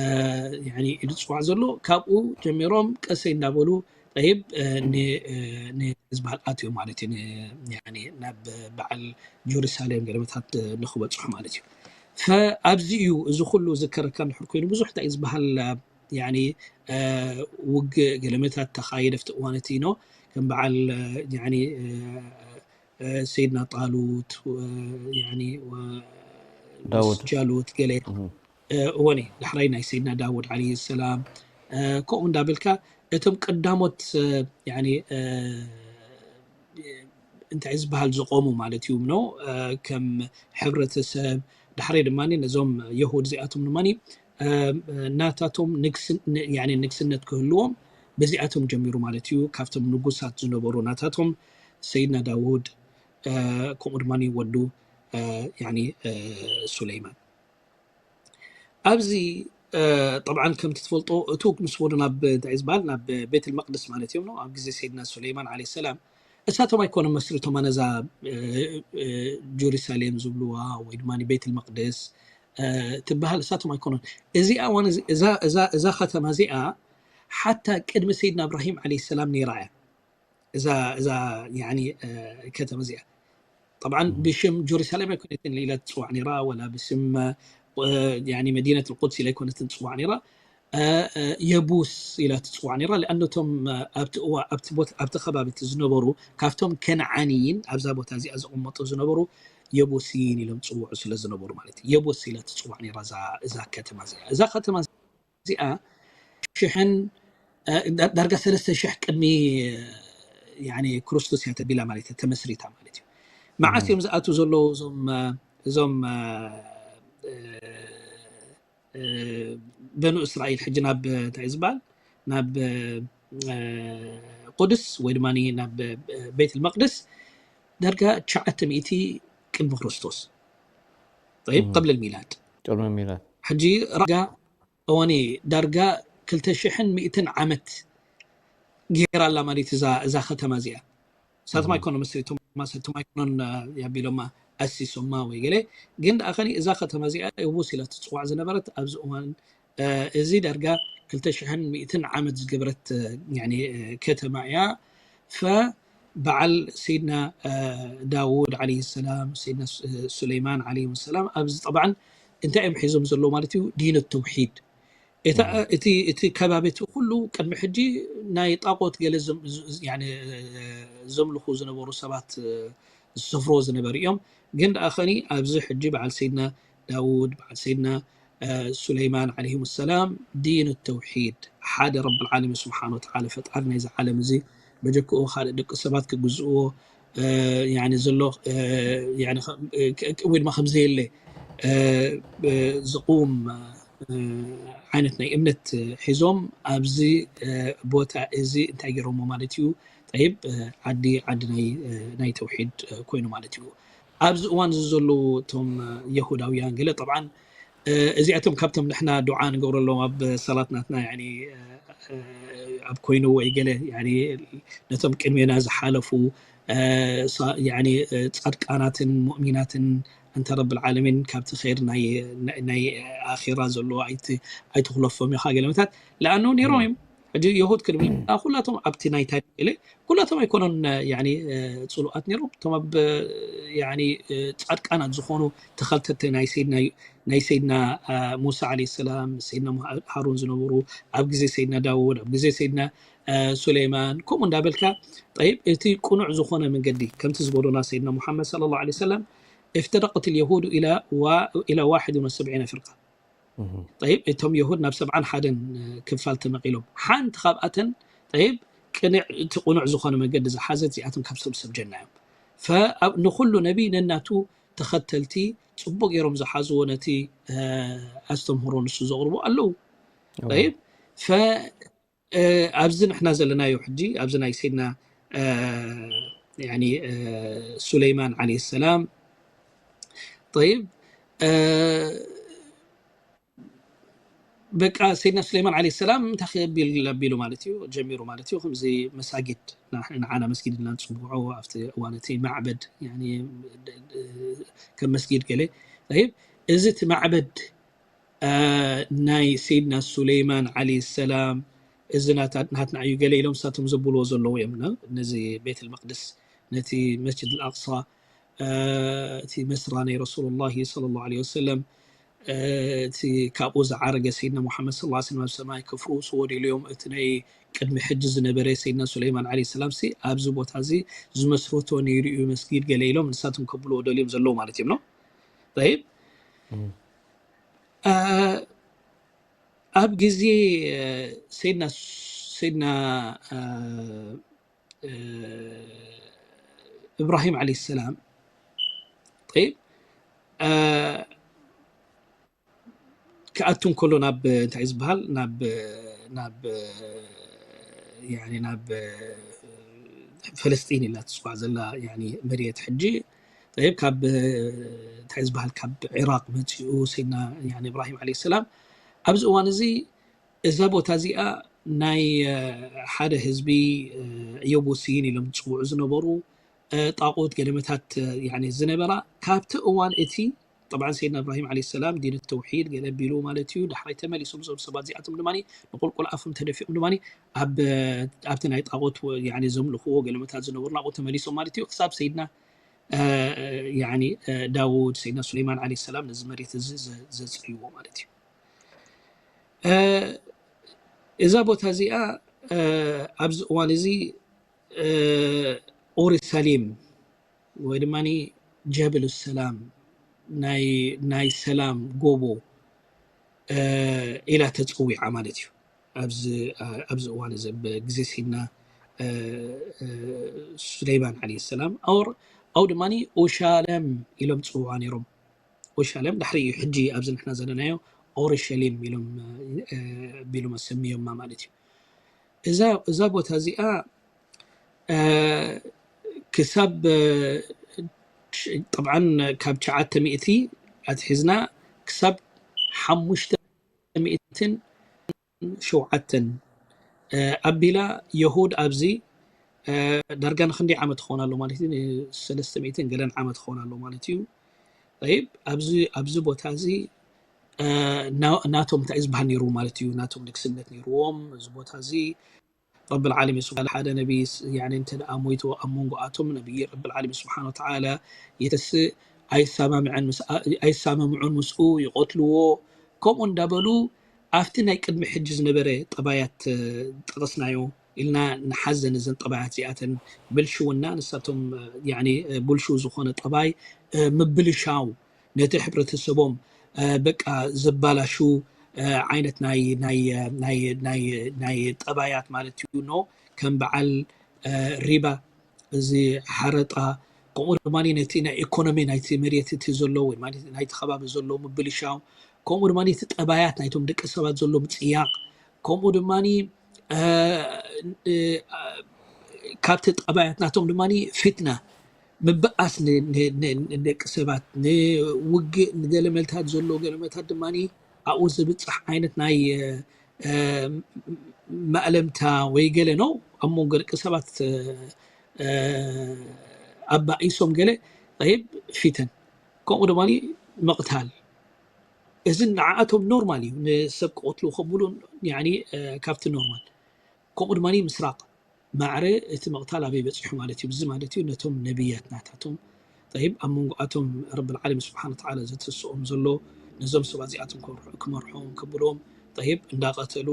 ያኒ ኢሉ ዝፅዋዕ ዘሎ፣ ካብኡ ጀሚሮም ቀሰይ እንዳበሉ፣ ጠይብ፣ እ፣ ን-፣ እ፣ ንዝበሃል ኣትዮም ማለት እዩ። ን-፣ ያኒ ናብ በዓል ጀሩሳሌም ገለመታት ንክበፅሑ ማለት እዩ። ፈኣብዚ እዩ እዚ ኩሉ ዝከረካ እንድሕር ኮይኑ ብዙሕ እንታይ እዩ ዝበሃል፣ ያኒ፣ እ፣ ውግእ ገለመታት ተኻየደ ኣብቲ እዋን እቲ ኖ ከም በዓል፣ እ፣ ያኒ፣ እ፣ እ፣ ሰይድና ጣሉት፣ እ፣ ያኒ፣ ወ-፣ ዳውድ። ምስ ጃሉት ገለ፣ እህ። እ፣ እወኒ፣ ዳሕራይ ናይ ሰይድና ዳውድ ዓለይሂ ሰላም፣ እ፣ ከምኡ እንዳበልካ እቶም ቀዳሞት፣ እ፣ ያኒ፣ እ፣ እንታይ ዝበሃል ዝቆሙ ማለት እዩ፣ ኖ፣ እ፣ ከም ሕብረተሰብ፣ ዳሕራይ ድማ ነዞም የሁድ እዚኣቶም ድማ፣ እ፣ ናታቶም ንግስ-፣ ን-፣ ያኒ ንግስነት ክህልዎም በዚኣቶም ጀሚሩ ማለት እዩ። ካብቶም ንጉሳት ዝነበሩ ናታቶም ሰይድና ዳውድ፣ እ፣ ከምኡ ድማ ወዱ፣ እ፣ ያኒ፣ እ፣ ሱለይማን። ኣብዚ፣ እ፣ ጠብዓን ከምቲ ትፈልጦ፣ እቱ ምስ ወዱ ናብ፣ እንታይ እዩ ዝበሃል፣ ናብ ቤት መቅደስ ማለት እዮም፣ ኣብ ግዜ ሰይድና ሱለይማን ዓለይሂ ሰላም፣ እሳቶም ኣይኮኑን መስሪቶማ ነዛ፣ እ፣ እ፣ ጀሩሳሌም ዝብልዋ ወይ ድማ ቤት መቅደስ፣ እ፣ ትበሃል፣ እሳቶም ኣይኮኑን። እዚኣ እዋን እዚ፣ እዛ፣ እዛ፣ እዛ ከተማ እዚኣ ሓታ ቅድሚ ሰይድና እብራሂም ዓለይሂ ሰላም ነይራ እያ። እዛ፣ እዛ፣ ያኒ፣ እ፣ ከተማ እዚኣ። ጠብዓን እም። ብሽም ጀሩሳሌም ኣይኮነትን ኢላ ትፅዋዕ ነይራ፣ ወላ ብስም፣ እ፣ ያኒ መዲነት ቁድስ ኢላ ኣይኮነትን ትፅዋዕ ነይራ። እ፣ እ፣ የቡስ ኢላ ትፅዋዕ ነይራ። ለኣኑ እቶም፣ እ፣ ኣብቲ እዋ-፣ ኣብቲ ቦታ፣ ኣብቲ ከባቢ እቲ ዝነበሩ፣ ካብቶም ከነዓንይን ኣብዛ ቦታ እዚኣ ዝቕመጡ ዝነበሩ የቡስይን ኢሎም ዝፅውዑ ስለ ዝነበሩ ማለት እዩ። የቡስ ኢላ ትፅዋዕ ነይራ እዛ፣ እዛ ከተማ እዚኣ። እዛ ከተማ እዚኣ ሽሕን፣ እ፣ ዳ-፣ ዳርጋ ሰለስተ ሽሕ ቅድሚ፣ እ፣ ያኒ ክርስቶስ እያ ተቢላ ማለት እያ፣ ተመስሪታ ማለት እዩ። መዓስ እም። እዮም ዝኣትዉ ዘለዉ እዞም፣ እ፣ እዞም፣ እ፣ እ፣ እ፣ በኑ እስራኤል ሕጂ ናብ፣ እንታይ እዩ ዝበሃል? ናብ፣ እ፣ ቁድስ ወይ ድማ ናብ፣ እ፣ ቤት መቅደስ ዳርጋ ትሽዓተ ሚእቲ ቅድሚ ክርስቶስ። ጠይብ፣ እም። ቅብል ሚላድ። ቅድሚ ሚላድ። ሕጂ ዳርጋ፣ እወኒ፣ ዳርጋ ክልተ ሽሕን ሚእትን ዓመት ገይራ ኣላ ማለት እዛ፣ እዛ ከተማ እዚኣ። እሳቶም እም። ኣይኮኑን መስሪቶም፣ እሳቶም ኣይኮኑን፣ እ፣ ያቢሎማ፣ ኣሲሶማ ወይ ገለ። ግን ደኣ ኸኒ እዛ ከተማ እዚኣ የቡስ ኢላ ትጽዋዕ ዝነበረት ኣብዚ እዋን፣ እ፣ እዚ ዳርጋ ክልተ ሽሕን ሚእትን ዓመት ዝገበረት፣ እ፣ ያኒ፣ እ፣ ከተማ እያ። ፈበዓል ሰይድና፣ እ፣ ዳውድ ዓለይሂ ሰላም፣ ሰይድና ሱ-፣ እ፣ ሱለይማን ዓለይሂም ሰላም ኣብዚ ጠብዓን እንታይ እዮም ሒዞም ዘለዉ ማለት እዩ? ዲን ተውሒድ። እታ፣ እም። እቲ፣ እቲ ከባቢ እቲ ኩሉ ቅድሚ ሕጂ ናይ ጣቆት ገለ ዘም-፣ ዝ-፣ ዝ-፣ ያኒ፣ ዘምልኹ ዝነበሩ ሰባት፣ እ፣ ዝሰፍርዎ ዝነበሩ እዮም። ግን ደኣ ኸኒ ኣብዚ ሕጂ በዓል ሰይድና ዳውድ፣ በዓል ሰይድና፣ እ፣ ሱለይማን ዓለይሂም ሰላም ዲን ተውሒድ፣ ሓደ ረብል ዓለሚን ስብሓነ ወተዓላ ፈጣሪ ናይዚ ዓለም እዚ በጀክኡ ካልእ ደቂ ሰባት ክግዝእዎ፣ እ፣ ያኒ ዘሎ፣ እ፣ ያኒ ኸ-፣ እ፣ ክ-፣ ክ-፣ ወይ ድማ ከም ዘየለ፣ እ፣ እ፣ ዝቑም፣ እ፣ ዓይነት ናይ እምነት ሒዞም ኣብዚ፣ እ፣ ቦታ እዚ እንታይ ገይሮሞ ማለት እዩ? ጠይብ፣ እ፣ ዓዲ፣ ዓዲ ናይ፣ እ፣ ናይ ተውሒድ፣ እ፣ ኮይኑ ማለት እዩ። ኣብዚ እዋን እዚ ዘለዉ እቶም፣ እ፣ የሁዳውያን ገለ ጠብዓን፣ እ፣ እዚኣቶም ካብቶም ንሕና ዱዓ ንገብረሎም ኣብ ሰላት ናትና፣ ያኒ፣ እ፣ እ፣ ኣብ ኮይኑ ወይ ገለ፣ ያኒ፣ ነቶም ቅድሜና ዝሓለፉ፣ እ፣ ሳ-፣ ያኒ፣ እ፣ ጻድቃናትን ሙእሚናትን ኣንታ ረብል ዓለሚን ካብቲ ኸይር ናይ፣ ናይ፣ ናይ ኣኺራ ዘሎ ኣይት-፣ ኣይትኹለፎም ኢኻ ገለ መታት። ለኣኑ ነይሮም እም። እዮም። ሕጂ የሁድ ክንብል፣ ኩላቶም ኣብቲ ናይ ታሪኽ ገለ፣ ኩላቶም ኣይኮኑን፣ ያኒ፣ እ፣ ጽሉኣት ነይሮም። እቶም ኣብ፣ ያኒ፣ እ፣ ጻድቃናት ዝኾኑ ተኸተልቲ ናይ ሰይድና፣ ናይ ሰይድና፣ እ፣ ሙሳ ዓለይሂ ሰላም፣ ሰይድና ሙሃ-፣ ሃሩን ዝነበሩ፣ ኣብ ግዜ ሰይድና ዳውድ፣ ኣብ ግዜ ሰይድና፣ እ፣ ሱለይማን፣ ከምኡ እንዳበልካ፣ ጠይብ፣ እቲ ቅኑዕ ዝኾነ መንገዲ፣ ከምቲ ዝበሉና ሰይድና ሙሓመድ ሰለላሁ ዓለይሂ ወሰለም፣ افترقت اليهود إلى وا-، إلى واحد وسبعين فرقة. እህ። ጠይብ፣ እቶም የሁድ ናብ ሰብዓን ሓደን ክፋል ተመቒሎም። ሓንቲ ካብኣተን፣ ጠይብ፣ ቅንዕ፣ እቲ ቅኑዕ ዝኾነ መገዲ ዝሓዘት እዚኣቶም ካብ ሰብ፣ ሰብ ጀና እዮም። ንኩሉ ነቢ ነናቱ ተኸተልቲ ጽቡቅ ገይሮም ዝሓዝዎ ነቲ ኣስተምህሮ ንሱ ዘቕርቡ ኣለዉ። ኣብዚ ንሕና ዘለናዮ ሕጂ ኣብዚ ናይ ሰይድና ሱለይማን ዓለይሂ ሰላም፣ ጠይብ፣ በቃ ሰይድና ሱለይማን ዓለይሂ ሰላም እንታይ ክብል ኣቢሉ ማለት እዩ፣ ጀሚሩ ማለት እዩ። ከምዚ መሳጊድ፣ ንዓና መስጊድ ኢልና ንፅውዖ ኣብቲ እዋን እቲ ማዕበድ፣ ከም መስጊድ ገለ፣ ጠይብ፣ እዚ እቲ ማዕበድ ናይ ሰይድና ሱለይማን ዓለይሂ ሰላም፣ እዚ ናትና እዩ ገለ ኢሎም ንሳቶም ዘብልዎ ዘለዉ እዮም። ነዚ ቤት ልመቅድስ፣ ነቲ መስጅድ ልኣቅሳ፣ እቲ መስራ ናይ ረሱሉላሂ ሰለላሁ ዓለይሂ ወሰለም፣ እቲ ካብኡ ዝዓረገ ሰይድና ሙሓመድ ሰለላሁ ዓለይሂ ወሰለም ኣብ ሰማይ ከፍርሱ ወዲሉ እዮም። እቲ ናይ ቅድሚ ሕጂ ዝነበረ ሰይድና ሱለይማን ዓለይሂ ሰላም ሲ ኣብዚ ቦታ እዚ ዝመስረቶ ነይሩ እዩ መስጊድ ገለ ኢሎም ንሳቶም ከብልዎ ደልዮም ዘለዉ ማለት እዮም ነው። ጠይብ፣ ኣብ ግዜ ሰይድና ሰይድና እብራሂም ዓለይሂ ሰላም፣ ጠይብ፣ ክኣቱ እንከሎ ናብ እንታይ ዝበሃል ናብ ናብ ናብ ፈለስጢን ኢላ ትፅዋዕ ዘላ መሬት ሕጂ፣ ጠይብ፣ ካብ እንታይ ዝበሃል ካብ ዒራቅ መፂኡ ሰይድና እብራሂም ዓለይሂ ሰላም ኣብዚ እዋን እዚ እዛ ቦታ እዚኣ ናይ ሓደ ህዝቢ የቡስይን ኢሎም ዝፅውዑ ዝነበሩ ጣቁት ገለመታት ዝነበራ ካብቲ እዋን እቲ፣ ጠብዓን ሰይድና እብራሂም ዓለይሂ ሰላም ዲን ተውሒድ ገለ ቢሉ ማለት እዩ። ዳሕራይ ተመሊሶም እዞም ሰባት እዚኣቶም ድማ ንቁልቁል ኣፎም ተደፊኦም ድማ ኣብቲ ናይ ጣቁት ዘምልኽዎ ገለመታት ዝነበሩ ናብኡ ተመሊሶም ማለት እዩ። ክሳብ ሰይድና ዳውድ፣ ሰይድና ሱለይማን ዓለይሂ ሰላም ነዚ መሬት እዚ ዘፅርይዎ ማለት እዩ። እዛ ቦታ እዚኣ ኣብዚ እዋን እዚ ኦሪሳሌም ወይ ድማ ጀብል ሰላም፣ ናይ ሰላም ጎቦ ኢላ ተፀዊዓ ማለት እዩ። ኣብዚ እዋን እዚ ብግዜ ሲና ሱለይማን ዓለይሂ ሰላም ኣው ድማ ኦሻለም ኢሎም ዝፅውዓ ነይሮም። ኦሻለም ዳሕሪ እዩ ሕጂ ኣብዚ ንሕና ዘለናዮ ኦሪሸሊም ኢሎም ቢሎም ኣሰምዮማ ማለት እዩ። እዛ ቦታ እዚኣ ክሳብ ጠብዓን ካብ ትሽዓተ ሚእቲ ኣትሒዝና ክሳብ ሓሙሽተ ሚእትን ሸውዓተን ኣቢላ የሁድ ኣብዚ ዳርጋ ንክንደይ ዓመት ክኸውን ኣሎ ማለት እዩ? ንሰለስተ ሚእትን ገለን ዓመት ክኸውን ኣሎ ማለት እዩ። ጠይብ፣ ኣብዚ ኣብዚ ቦታ እዚ ናቶም እንታይ ዝበሃል ነይሩ ማለት እዩ? ናቶም ንግስነት ነይርዎም። እዚ ቦታ እዚ ረብል ዓለሚን ስብሓን ሓደ ነቢ እንተ ደኣ ሞይቱ ኣብ መንጎኣቶም ነቢ ረብል ዓለሚን ስብሓን ወተዓላ የተስእ ኣይሰማምዐን ምስ ኣይሰማምዑን ምስኡ ይቐትልዎ። ከምኡ እንዳበሉ ኣብቲ ናይ ቅድሚ ሕጂ ዝነበረ ጠባያት ጠቐስናዮ ኢልና ንሓዘን እዘን ጠባያት እዚኣተን ብልሽውና ንሳቶም ብልሽው ዝኾነ ጠባይ ምብልሻው ነቲ ሕብረተሰቦም በቃ ዘባላሹ ዓይነት ናይ ናይ ናይ ናይ ናይ ጠባያት ማለት እዩ። ኖ ከም በዓል ሪባ፣ እዚ ሓረጣ፣ ከምኡ ድማ ነቲ ናይ ኢኮኖሚ ናይቲ መሬት እቲ ዘሎ ወይ ማለት ናይቲ ከባቢ ዘሎ ምብልሻው፣ ከምኡ ድማ እቲ ጠባያት ናይቶም ደቂ ሰባት ዘሎ ምፅያቕ፣ ከምኡ ድማ ካብቲ ጠባያት ናቶም ድማ ፊትና ምብኣስ ንደቂ ሰባት ንውግእ ንገለመልታት ዘሎ ገለመልታት ድማ ኣብኡ ዝብፃሕ ዓይነት ናይ ማእለምታ ወይ ገለ ነው ኣብ መንጎ ደቂ ሰባት ኣባኢሶም ገለ ይብ ፊተን ከምኡ ድማ ምቕታል እዚ ንዓኣቶም ኖርማል እዩ። ንሰብ ክቐትሉ ከምሉ ካብቲ ኖርማል ከምኡ ድማ ምስራቕ ማዕረ እቲ ምቕታል ኣበይ በፂሑ ማለት እዩ። እዚ ማለት እዩ ነቶም ነብያት ናታቶም ጠይብ ኣብ መንጎኣቶም ረብል ዓለሚን ስብሓን ወተዓላ ዘተስኦም ዘሎ ነዞም ሰባት እዚኣቶም ክመርሖም ከብሎም ጠይብ እንዳቐተሉ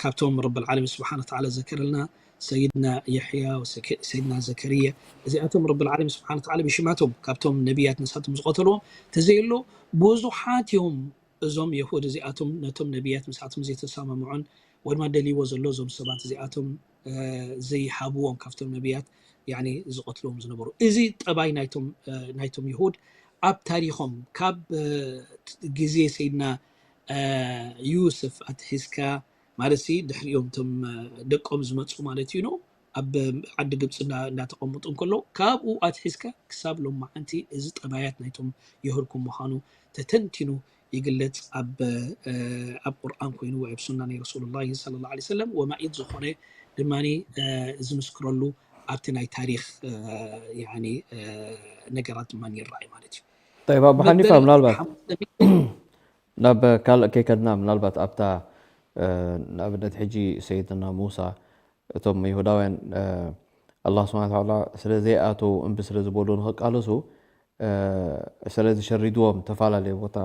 ካብቶም ረብል ዓለሚን ስብሓን ወተዓላ ዘከረልና ሰይድና የሕያ ሰይድና ዘከርያ እዚኣቶም ረብል ዓለሚን ስብሓን ወተዓላ ብሽማቶም ካብቶም ነብያት ንሳቶም ዝቐተልዎም ተዘየሎ ብዙሓት እዮም። እዞም የሁድ እዚኣቶም ነቶም ነብያት ምስኣቶም ዘይተሰማምዖን ወድማ ደልይዎ ዘሎ እዞም ሰባት እዚኣቶም ዘይሃብዎም ካብቶም ነብያት ያኒ ዝቐትልዎም ዝነበሩ። እዚ ጠባይ ናይቶም እ፣ ናይቶም ይሁድ ኣብ ታሪኾም ካብ እ፣ ግዜ ሰይድና እ፣ ዩስፍ ኣትሒዝካ ማለት ሲ ድሕሪኦም እቶም እ፣ ደቆም ዝመፁ ማለት እዩ ነው ኣብ ዓዲ ግብፂ እንዳ- እንዳተቐምጡ እንከሎ ካብኡ ኣትሒዝካ ክሳብ ሎማዓንቲ እዚ ጠባያት ናይቶም የሁድ ከም ምዃኑ ተተንቲኑ ይግለጽ ኣብ ኣብ ቁርኣን ኮይኑ ወይ ኣብ ሱና ናይ ረሱሉላሂ ሰለላሁ ዐለይሂ ወሰለም ወማኢት ዝኾነ ድማ ዝምስክረሉ ኣብቲ ናይ ታሪክ ያኒ ነገራት ድማ ይረኣይ ማለት እዩ። طيب ኣቡ ሓኒፋ ምናልባት ናብ ካልእ ከይከድና ምናልባት ኣብታ ንኣብነት ሕጂ ሰይድና ሙሳ እቶም ይሁዳውያን ኣላህ ስብሓን ተዓላ ስለ ዘይኣተው እምቢ ስለ ዝበሉ ንክቃለሱ ስለ ዝሸሪድዎም ተፈላለየ ቦታ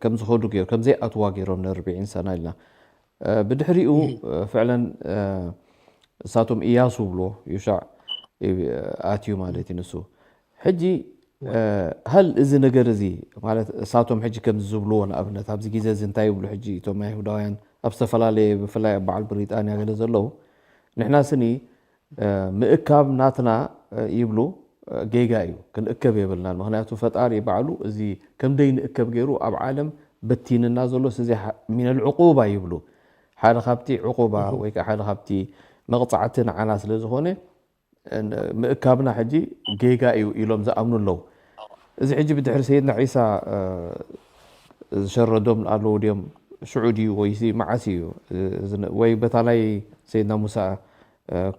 ከም ዝኸዱ ገይሩ ከም ዘይኣትዋ ገይሮም ንርብዒን ሰና ኢልና ብድሕሪኡ ፍዕለን እሳቶም እያሱ ብሎ ዩሻዕ ኣትዩ ማለት እዩ ንሱ ሕጂ ሀል እዚ ነገር እዚ ማለት እሳቶም ሕጂ ከም ዝብልዎ ንኣብነት ኣብዚ ግዜ እዚ እንታይ ይብሉ ሕጂ እቶም ኣይሁዳውያን ኣብ ዝተፈላለየ ብፍላይ ኣብ በዓል ብሪጣንያ ገለ ዘለዉ ንሕና ስኒ ምእካብ ናትና ይብሉ ጌጋ እዩ ክንእከብ የብልናን ምክንያቱ ፈጣሪ ባዕሉ እዚ ከምደይ ንእከብ ገይሩ ኣብ ዓለም በቲንና ዘሎ እዚ ሚነል ዕቁባ ይብሉ ሓደ ካብቲ ዕቁባ ወይ ከዓ ሓደ ካብቲ መቕፃዕቲ ንዓና ስለ ዝኾነ ምእካብና ሕጂ ጌጋ እዩ ኢሎም ዝኣምኑ ኣለዉ እዚ ሕጂ ብድሕሪ ሰይድና ዒሳ ዝሸረዶም ኣለዉ ድዮም ሽዑ ድዩ ወይሲ መዓስ እዩ ወይ በታ ናይ ሰይድና ሙሳ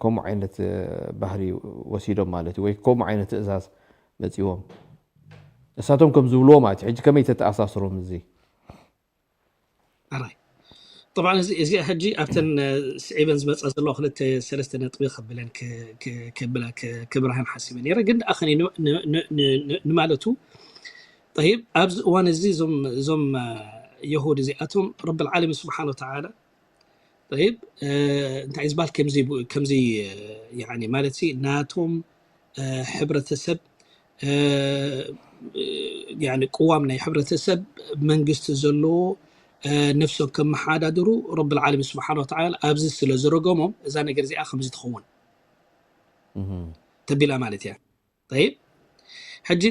ከምኡ ዓይነት ባህሪ ወሲዶም ማለት እዩ ወይ ከምኡ ዓይነት ትእዛዝ መፂዎም እሳቶም ከም ዝብልዎ ማለት ሕጂ ከመይ ተተኣሳስሮም እዚ ኣራይ طبعا እዚ እዚኣ ሕጂ ኣብተን ስዒበን ዝመፃ ዘለዋ ክልተ ሰለስተ ነጥቢ ከብለን ከብላ ክብርሃን ሓሲበ ነረ ግን ደኣ ከኒ ንማለቱ طيب ኣብዚ እዋን እዚ እዞም እዞም የሁድ እዚኣቶም ረብ العالمين سبحانه وتعالى طيب እንታይ ዝበሃል ከምዚ ከምዚ يعني ማለት ናቶም ሕብረተሰብ يعني ቅዋም ናይ ሕብረተሰብ መንግስቲ ዘለዎ ነፍሶም ከመሓዳድሩ ረብ العالمين سبحانه وتعالى ኣብዚ ስለ ዝረገሞም እዛ ነገር እዚኣ ከምዚ ትኸውን ተቢላ ማለት እያ طيب ሕጂ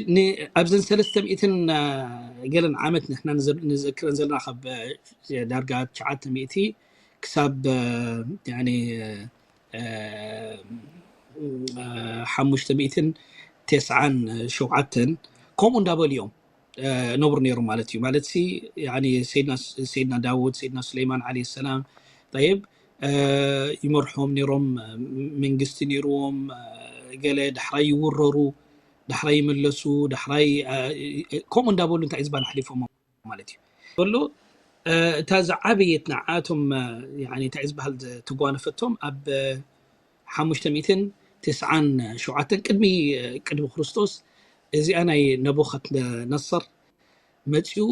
ኣብዘን ሰለስተ ሚእትን ገለን ዓመት ንሕና ንዘክረን ዘለና ካብ ዳርጋ ትሽዓተ ሚእቲ ክሳብ ሓሙሽተ ሚእትን ተስዓን ሸውዓተን ከምኡ እንዳበሉ እዮም ነብሩ ነይሮም ማለት እዩ ማለት ሲ ሰይድና ዳውድ ሰይድና ሱለይማን ዓለ ሰላም طيب ይመርሖም ነይሮም መንግስቲ ነይርዎም ገለ ዳሕራይ ይውረሩ ዳሕራይ ይምለሱ ዳሕራይ ከምኡ እንዳበሉ እንታይ ዝበሃል ሓሊፎም ማለት እዩ በሉ እታ ዝዓበየት ንዓቶም እንታይ ዝበሃል ተጓነፈቶም ኣብ ሓሙሽተ ሚእትን ተስዓን ሸውዓተን ቅድሚ ቅድሚ ክርስቶስ እዚኣ ናይ ነቡኸት ነሰር መፂኡ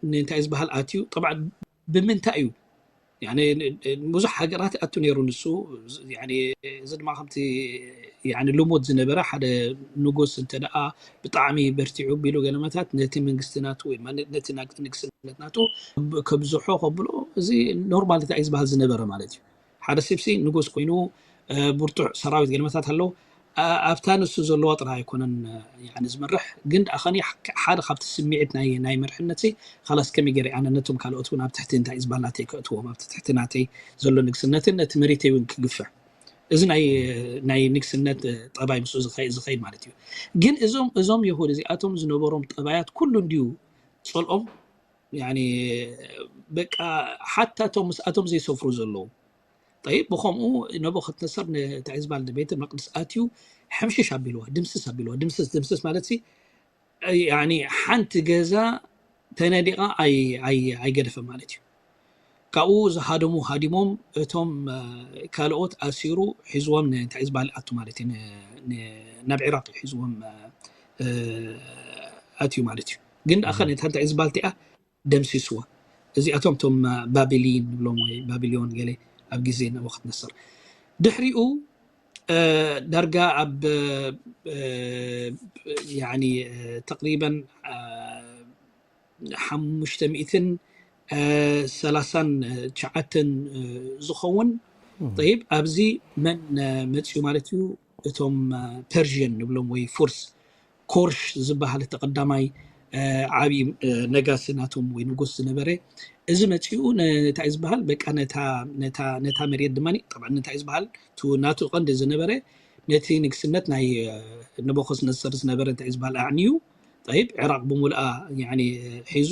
እንታይ ዝበሃል ኣትዩ ጠብዓ ብምንታይ እዩ ብዙሕ ሃገራት ኣቱ ነይሩ ንሱ እዚ ድማ ከምቲ ልሙድ ዝነበረ ሓደ ንጉስ እንተ ደኣ ብጣዕሚ በርቲዑ ቢሉ ገለመታት ነቲ መንግስቲ ናቱ ወይ ነቲ ንግስነት ናቱ ከብዝሖ ከብሎ እዚ ኖርማል እንታይ ዝበሃል ዝነበረ ማለት እዩ ሓደ ስብሲ ንጉስ ኮይኑ ብርቱዕ ሰራዊት ገለመታት ኣለዉ ኣብታ ንሱ ዘለዋ ጥራይ ኣይኮነን ዝመርሕ ግን ደኣ ከኒ ሓደ ካብቲ ስምዒት ናይ መርሕነት ካላስ ከመይ ገይረ ኣነ ነቶም ካልኦት እውን ኣብ ትሕቲ እንታይ ዝበሃል ናተይ ከእትዎም ኣብቲ ትሕቲ ናተይ ዘሎ ንግስነትን ነቲ መሬተይ እውን ክግፍዕ እዚ ናይ ናይ ንግስነት ጠባይ ምስኡ ዝኸይድ ማለት እዩ ግን እዞም እዞም የሁድ እዚኣቶም ዝነበሮም ጠባያት ኩሉ እንድዩ ፀልኦም በቃ ሓታ እቶም ምስኣቶም ዘይሰፍሩ ዘለዉ ጠይብ ብኸምኡ ነቡኸድነሰር ንትዕዝባል ንቤተ መቅድስ ኣትዩ ሕምሽሽ ኣቢልዋ ድምስስ ኣቢልዋ ድምስስ ድምስስ ማለት ሲ ያኒ ሓንቲ ገዛ ተነዲቓ ኣይገደፈ ማለት እዩ ካብኡ ዝሃደሙ ሃዲሞም እቶም ካልኦት ኣሲሩ ሒዝዎም ንትዕዝባል ኣቱ ማለት እዩ ናብ ዒራቅ ሒዝዎም ኣትዩ ማለት እዩ ግን ኣኸ ንታ ትዕዝባል እቲኣ ደምሲስዋ እዚኣቶም ቶም ባቢሊን ንብሎም ወይ ባቢሊዮን ገለ ኣብ ግዜ ነቡኸድነሰር ድሕሪኡ ዳርጋ ኣብ ተቅሪበን ሓሙሽተ ሚእትን ሰላሳን ትሽዓተን ዝኸውን ይብ ኣብዚ መን መፅኡ ማለት እዩ እቶም ፐርዥን ንብሎም ወይ ፉርስ፣ ኮርሽ ዝበሃል እቲ ቀዳማይ ዓብዪ ነጋሲ ናቶም ወይ ንጉስ ዝነበረ፣ እዚ መፂኡ እንታይ ዝበሃል በቃ ነታ መሬት ድማ፣ ጠብዓ እንታይ ዝበሃል ናቱ ቀንዲ ዝነበረ፣ ነቲ ንግስነት ናይ ነቦኮዝነሰር ዝነበረ እንታይ ዝበሃል ኣዕንዩ፣ ጠይብ ዕራቕ ብምሉኣ ሒዙ፣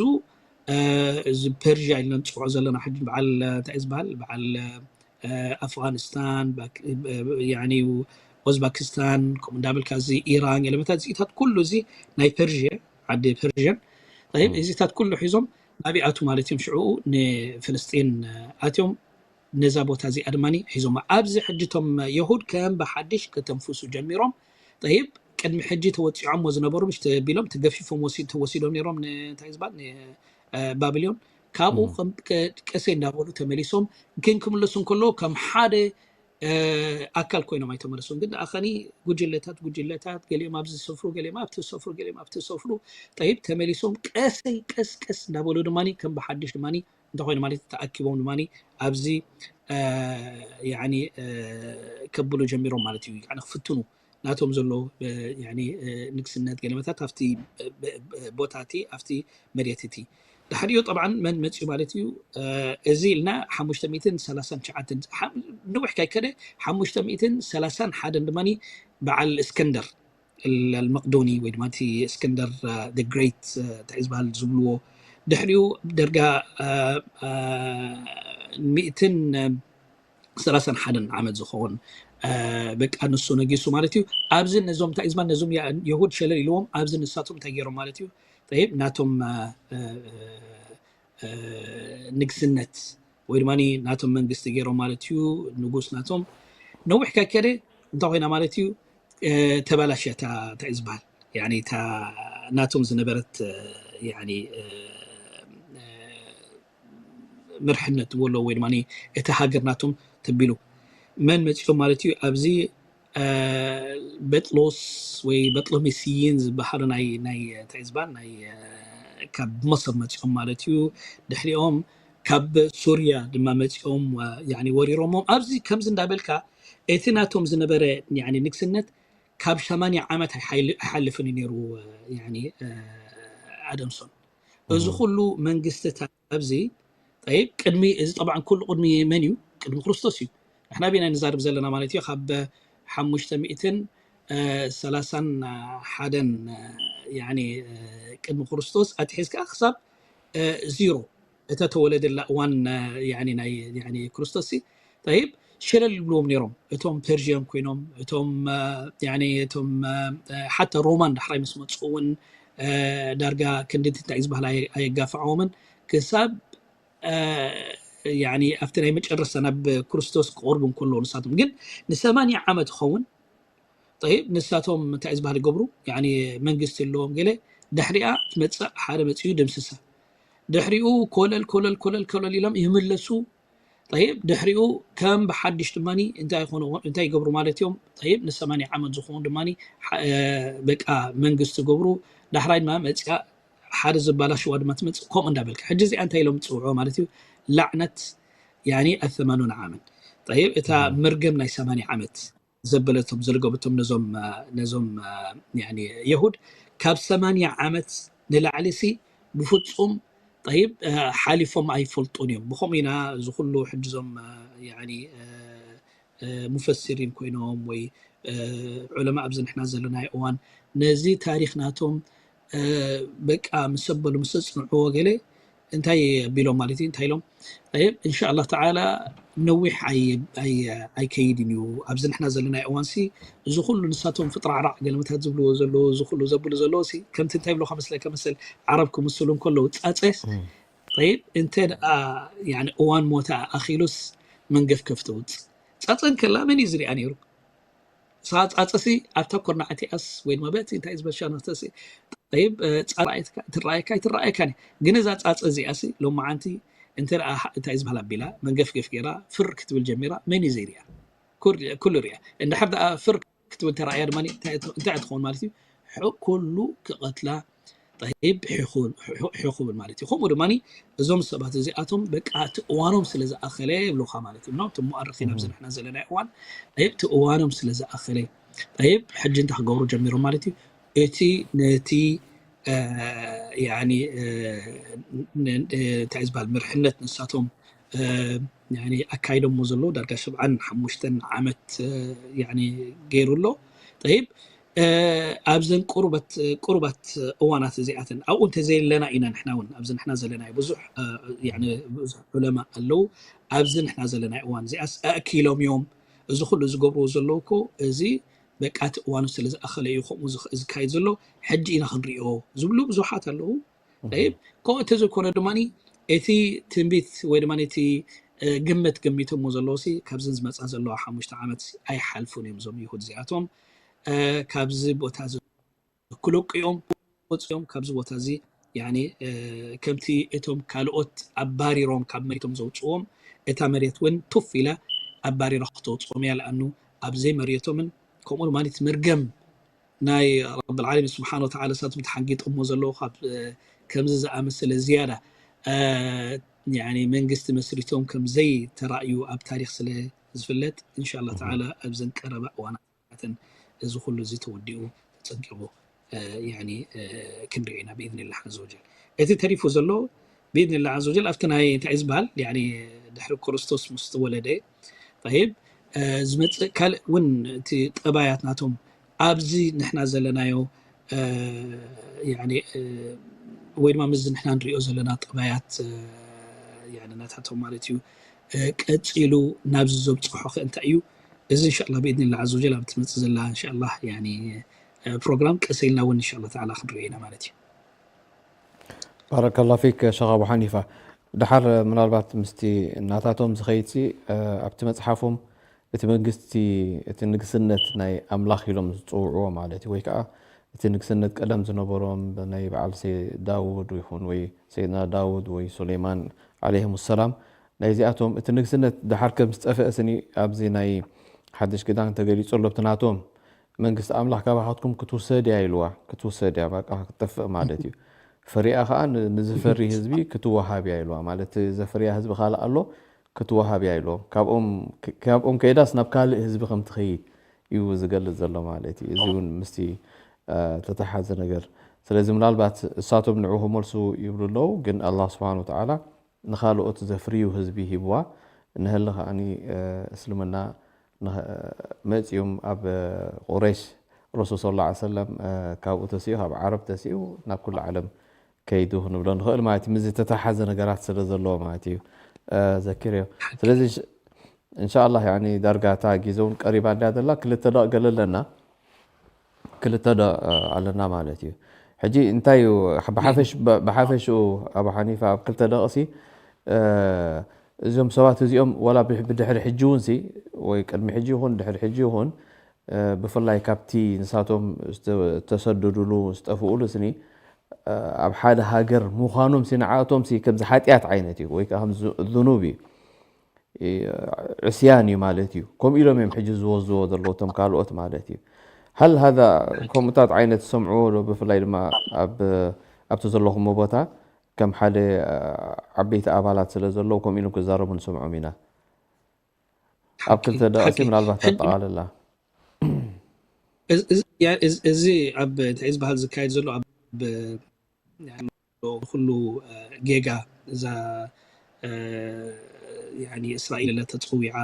እዚ ፐርዥያ ኢልና ንፅውዖ ዘለና ሕጂ በዓል እንታይ ዝበሃል በዓል ኣፍጋኒስታን፣ ኦዝባኪስታን፣ ከምኡ እንዳበልካ እዚ ኢራን፣ ገለመታት እዚታት ኩሉ እዚ ናይ ፐርዥየ ዓዲ ፐርዥን፣ እዚታት ኩሉ ሒዞም ኣብይኣቱ ማለት እዮም። ሽዑ ንፍልስጢን ኣትዮም ነዛ ቦታ እዚኣ ድማ ሒዞም ኣብዚ ሕጂ ቶም የሁድ ከም ብሓድሽ ከተንፍሱ ጀሚሮም። ጠይብ ቅድሚ ሕጂ ተወፂዖሞ ዝነበሩ ምሽ ተቢሎም ተገፊፎም ተወሲዶም ነሮም እንታይ ዝበሃል ባቢሎን። ካብኡ ቀሰይ እንዳበሉ ተመሊሶም ግን ክምለሱ እንከሎ ከም ሓደ ኣካል ኮይኖም ኣይተመለሱን። ግን ኣኸኒ ጉጅለታት ጉጅለታት ገሊኦም ኣብዚ ዝሰፍሩ ገሊኦም ኣብቲ ዝሰፍሩ ገሊኦም ኣብቲ ዝሰፍሩ ጠይብ ተመሊሶም ቀሰይ ቀስ ቀስ እንዳበሉ ድማ ከም ብሓድሽ ድማ እንተኮይኑ ማለት ተኣኪቦም ድማ ኣብዚ ከብሉ ጀሚሮም ማለት እዩ። ክፍትኑ ናቶም ዘሎ ንግስነት ገለመታት ኣብቲ ቦታቲ ኣብቲ መሬትቲ ድሕሪኡ ጠብዓን መን መፅኡ ማለት እዩ። እዚ ኢልና ሓሙሽተ ሚእትን ሰላሳን ትሽዓተን ንውሕ ካይከደ ሓሙሽተ ሚእትን ሰላሳን ሓደን ድማ በዓል እስከንደር ኣልመቅዶኒ ወይ ድማ እቲ እስከንደር ግሬት እንታይ ዝበሃል ዝብልዎ ድሕሪኡ ደርጋ ሚእትን ሰላሳን ሓደን ዓመት ዝኸውን በቃ ንሱ ነጊሱ ማለት እዩ። ኣብዚ ነዞም እንታይ ዝበሃል ነዞም የሁድ ሸለል ኢልዎም ኣብዚ ንሳቶም እንታይ ገይሮም ማለት እዩ። ጠይብ ናቶም ንግስነት ወይ ድማ ናቶም መንግስቲ ገይሮም ማለት እዩ። ንጉስ ናቶም ነዊሕ ከከደ እንታይ ኮይና ማለት እዩ። ተባላሽያ እንታይ ዝበሃል ናቶም ዝነበረት ምርሕነት ወሎ ወይ ድማ እቲ ሃገር ናቶም ተቢሉ መን መፂኦም ማለት እዩ። ኣብዚ በጥሎስ ወይ በጥሎሚስይን ዝበሃሉ ናይ እንታይ ዝበሃል ናይ ካብ መሰር መፂኦም ማለት እዩ። ድሕሪኦም ካብ ሱርያ ድማ መፂኦም ወሪሮሞም ኣብዚ ከምዚ እንዳበልካ እቲ ናቶም ዝነበረ ንግስነት ካብ ሸማንያ ዓመት ኣይሓልፍን ነይሩ። ኣደምሶን እዚ ኩሉ መንግስትታት ኣብዚ ጠይብ ቅድሚ እዚ ጠብዓን ኩሉ ቅድሚ መን እዩ? ቅድሚ ክርስቶስ እዩ። ንሕና ቤና ንዛርብ ዘለና ማለት እዩ ካብ ሓሙሽተ ሚእትን ሰላሳን ሓደን ቅድሚ ክርስቶስ ኣትሒዝካ ክሳብ ዚሮ እተተወለደላ እዋን ናይ ክርስቶስ ጠይብ ሸለል ይብልዎም ነይሮም። እቶም ፐርዥያን ኮይኖም እቶም እቶም ሓታ ሮማን ዳሕራይ ምስ መፁ እውን ዳርጋ ክንድቲ እንታይ ዝበሃል ኣየጋፍዐዎምን ክሳብ ኣብቲ ናይ መጨረስታ ናብ ክርስቶስ ክቐርቡ እንከለዉ ንሳቶም ግን ንሰማንያ ዓመት ይኸውን ጠይብ ንሳቶም እንታይ ዝበሃል ይገብሩ መንግስቲ ኣለዎም ገለ ድሕሪኣ ትመፅእ ሓደ መፅኡ ድምስሳ ድሕሪኡ ኮለል ኮለል ኮለል ኮለል ኢሎም ይምለሱ። ጠይብ ድሕሪኡ ከም ብሓድሽ ድማ እንታይ ይገብሩ ማለት እዮም። ጠይብ ንሰማንያ ዓመት ዝኸውን ድማ በቃ መንግስቲ ገብሩ ዳሕራይ ድማ መፅኣ ሓደ ዘባላሽዋ ድማ ትመፅእ ከምኡ እንዳበልካ ሕጂ እዚኣ እንታይ ኢሎም ፅውዖ ማለት እዩ። ላዕነት ኣሰማኑን ዓመት ጠይብ እታ መርገም ናይ ሰማንያ ዓመት ዘበለቶም ዘልገበቶም ነዞም ነዞም የሁድ ካብ ሰማንያ ዓመት ንላዕሊ ሲ ብፍፁም ጠይብ ሓሊፎም ኣይፈልጡን እዮም። ብከምኡ ኢና እዚ ኩሉ ሕጂ ዞም ሙፈሲሪን ኮይኖም ወይ ዑለማ ኣብዚ ንሕና ዘለናዮ እዋን ነዚ ታሪክ ናቶም በቃ ምስ ኣበሉ ምስ ኣፅንዕዎ ገለ እንታይ ኣቢሎም ማለት እዩ እንታይ ኢሎም እንሻ ኣላህ ተዓላ ነዊሕ ኣይከይድን እዩ። ኣብዚ ንሕና ዘለናዮ እዋን ሲ እዚ ኩሉ ንሳቶም ፍጥራዕራዕ ገለመታት ዝብልዎ ዘለዉ እዚ ኩሉ ዘብሉ ዘለዉ ሲ ከምቲ እንታይ ይብሉካ መስለካ መሰል ዓረብ ክምስሉ እንከለዉ ፃፀስ ጠይብ እንተ ደኣ እዋን ሞታ ኣኺሉስ መንገፍከፍ ተውፅእ ፃፀ እንከላ መን እዩ ዝሪኣ ነይሩ? እሳ ፃፀሲ ኣብታ ኮርናዕቲኣስ ወይ ድማ በቲ እንታይ ዝበሻ ናተሲ ጠይብ ትረኣየካ ኣይትረኣየካ ግን እዛ ፃፀ እዚኣሲ ሎማዓንቲ እንተ እንታይ ዝበሃል ኣቢላ መንገፍገፍ ገይራ ፍር ክትብል ጀሚራ መን እዩ ዘይሪኣ? ኩሉ ሪኣ። እንድሕር ደኣ ፍር ክትብል ተራእያ ድማ እንታይ ትኸውን ማለት እዩ? ኩሉ ክቐትላ ጠይብ ሕኹብል ማለት እዩ። ከምኡ ድማ እዞም ሰባት እዚኣቶም በቃ እቲ እዋኖም ስለ ዝኣኸለ ይብሉካ ማለት እዩ። እቲ ሙኣርኺን ኣብዚ ንሕና ዘለና እዋን ጠይብ እቲ እዋኖም ስለ ዝኣኸለ ጠይብ፣ ሕጂ እንታይ ክገብሩ ጀሚሮም ማለት እዩ? እቲ ነቲ ያኒ እንታይ ዝበሃል ምርሕነት ንሳቶም ኣካይዶሞ ዘለዉ ዳርጋ ሸብዓን ሓሙሽተን ዓመት ገይሩ ኣሎ። ጠይብ፣ ኣብዘን ቁሩባት እዋናት እዚኣተን ኣብኡ እንተዘየለና ኢና ንሕና እውን ኣብዚ ንሕና ዘለና ብዙሕ ብዙሕ ዑለማ ኣለዉ። ኣብዚ ንሕና ዘለና እዋን እዚኣስ ኣእኪሎም እዮም እዚ ኩሉ ዝገብርዎ ዘለዉ እኮ እዚ በቃ እቲ እዋኑ ስለ ዝኣኸለ እዩ ከምኡ ዝካየድ ዘሎ፣ ሕጂ ኢና ክንሪኦ ዝብሉ ብዙሓት ኣለዉ። ጠይብ፣ ከምኡ እንተዘይኮነ ድማ እቲ ትንቢት ወይ ድማ እቲ ግምት ገሚቶሞ ዘለዉ ሲ ካብዘን ዝመፃ ዘለዋ ሓሙሽተ ዓመት ኣይሓልፉን እዮም እዞም ይሁድ እዚኣቶም ካብዚ ቦታ ክለቁ እዮም፣ ክወፁ እዮም ካብዚ ቦታ እዚ። ከምቲ እቶም ካልኦት ኣባሪሮም ካብ መሬቶም ዘውፅዎም እታ መሬት እውን ቱፍ ኢላ ኣባሪራ ክተውፅኦም እያ። ለኣኑ ኣብ ዘይመሬቶምን ከምኡ ድማ እቲ መርገም ናይ ረብል ዓለሚን ስብሓን ወተዓላ እሳቶም ተሓንጊጦሞ ዘለዉ ካብ ከምዚ ዝኣመሰለ ዝያዳ መንግስቲ መስሪቶም ከም ዘይተራእዩ ኣብ ታሪክ ስለ ዝፍለጥ እንሻላ ተዓላ ኣብዘን ቀረባ እዋናት ተን እዚ ኩሉ እዚ ተወዲኡ ተጸንቂቑ ክንሪኦ ኢና ብኢዝኒላህ ዓዘ ወጀል። እቲ ተሪፉ ዘሎ ብኢዝኒላህ ዓዘ ወጀል ኣብቲ ናይ እንታይ ዝበሃል ድሕሪ ክርስቶስ ምስ ተወለደ ጠይብ ዝመፅእ ካልእ እውን እቲ ጠባያት ናቶም ኣብዚ ንሕና ዘለናዮ ወይ ድማ ምስዚ ንሕና ንሪኦ ዘለና ጠባያት ናታቶም ማለት እዩ ቀፂሉ ናብዚ ዘብፅሖ ከ እንታይ እዩ? እዚ እንሻላ ብኢድኒላ ዓዘ ወጀል ኣብ ትመፅእ ዘላ እንሻላ ፕሮግራም ቀስ ኢልና እውን እንሻላ ተዓላ ክንሪኦ ኢና ማለት እዩ። ባረከላ ፊክ ሸኽ ኣቡ ሓኒፋ። ድሓር ምናልባት ምስቲ ናታቶም ዝኸይድሲ ኣብቲ መፅሓፎም እቲ መንግስቲ እቲ ንግስነት ናይ ኣምላኽ ኢሎም ዝፅውዕዎ ማለት እዩ ወይ ከዓ እቲ ንግስነት ቀደም ዝነበሮም ናይ በዓል ዳውድ ይኹን ወይ ሰይድና ዳውድ ወይ ሱሌይማን ዓለይሂም ሰላም ናይዚኣቶም እቲ ንግስነት ድሓር ከም ዝጠፍአ ስኒ ኣብዚ ናይ ሓድሽ ኪዳን ተገሊፁ ኣሎ። እቲ ናቶም መንግስቲ ኣምላኽ ካባኻትኩም ክትውሰድ እያ ኢልዋ። ክትውሰድ እያ በቃ ክትጠፍእ ማለት እዩ። ፈሪኣ ከዓ ንዝፈሪ ህዝቢ ክትወሃብ እያ ኢልዋ። ማለት ዘፍርያ ህዝቢ ካልእ ኣሎ ክትወሃብ እያ ኢልዎም። ካብኦም ከይዳስ ናብ ካልእ ህዝቢ ከም ትኸይድ እዩ ዝገልፅ ዘሎ ማለት እዩ። እዚ እውን ምስቲ ተተሓዘ ነገር ስለዚ ምናልባት እሳቶም ንዑ ክመልሱ ይብሉ ኣለዉ ግን ኣላህ ስብሓን ወተዓላ ንኻልኦት ዘፍርዩ ህዝቢ ሂብዋ። ንህሊ ከዓኒ እስልምና መፂኦም ኣብ ቁረይሽ ረሱል ስለ ላ ሰለም ካብኡ ተሲኡ ካብ ዓረብ ተሲኡ ናብ ኩሉ ዓለም ከይዱ ክንብሎ ንኽእል ማለት እዩ። ምዚ ተተሓዘ ነገራት ስለ ዘለዎ ማለት እዩ። ዘኪርዮ ስለዚ እንሻላ ዳርጋ እታ ጊዘ እውን ቀሪባ እንድያ ዘላ ክልተ ደቕ ገለ ኣለና ክልተ ዶ ኣለና ማለት እዩ። ሕጂ እንታይ እዩ ብሓፈሽኡ ኣቡ ሓኒፋ ኣብ ክልተ ደቕሲ እዞም ሰባት እዚኦም ዋላ ብድሕሪ ሕጂ እውን ሲ ወይ ቅድሚ ሕጂ ይኹን ድሕሪ ሕጂ ይኹን ብፍላይ ካብቲ ንሳቶም ዝተሰደዱሉ ዝጠፍኡሉ ስኒ ኣብ ሓደ ሃገር ምዃኖም ሲ ንዓእቶም ሲ ከምዚ ሓጢኣት ዓይነት እዩ ወይ ከዓ ከም ዝኑብ እዩ። ዕስያን እዩ ማለት እዩ። ከምኡ ኢሎም እዮም ሕጂ ዝወስድዎ ዘለዉ እቶም ካልኦት ማለት እዩ። ሀል ሀዛ ከምኡታት ዓይነት ትሰምዕዎ ዶ? ብፍላይ ድማ ኣብቲ ዘለኹሞ ቦታ ከም ሓደ ዓበይቲ ኣባላት ስለ ዘለዉ ከምኡ ኢሎም ክዛረቡ ንሰምዖም ኢና። ኣብ ክልተ ደቐሲ ምናልባት ኣጠቓልላ እዚ ኣብ እንታይ ዝበሃል ዝካየድ ዘሎ ኣብ ኩሉ ጌጋ እዛ እስራኤል ለ ተፀዊዓ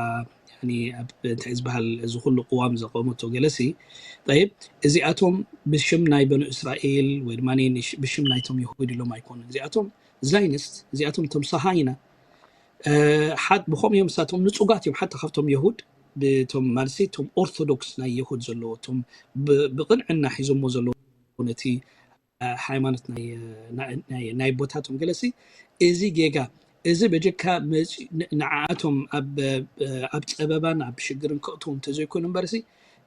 እንታይ ዝበሃል እዚ ኩሉ ቅዋም ዘቆመቶ ገለሲ ጠይብ እዚኣቶም ብሽም ናይ በኑ እስራኤል ወይ ድማ ብሽም ናይቶም ይሁድ ኢሎም ኣይኮኑን። እዚኣቶም ዛይንስት እዚኣቶም ቶም ሰሃይና ሓድ ብኸም እዮም እሳቶም ንፁጋት እዮም ሓታ ካብቶም የሁድ ብቶም ማለሲ ቶም ኦርቶዶክስ ናይ የሁድ ዘለዎ ቶም ብቕንዕና ሒዞሞ ዘለዎ ነቲ ሃይማኖት ናይ ቦታቶም ገለሲ እዚ ጌጋ እዚ በጀካ ንዓኣቶም ኣብ ፀበባን ኣብ ሽግርን ከእትዎም እንተዘይኮይኑ እምበርሲ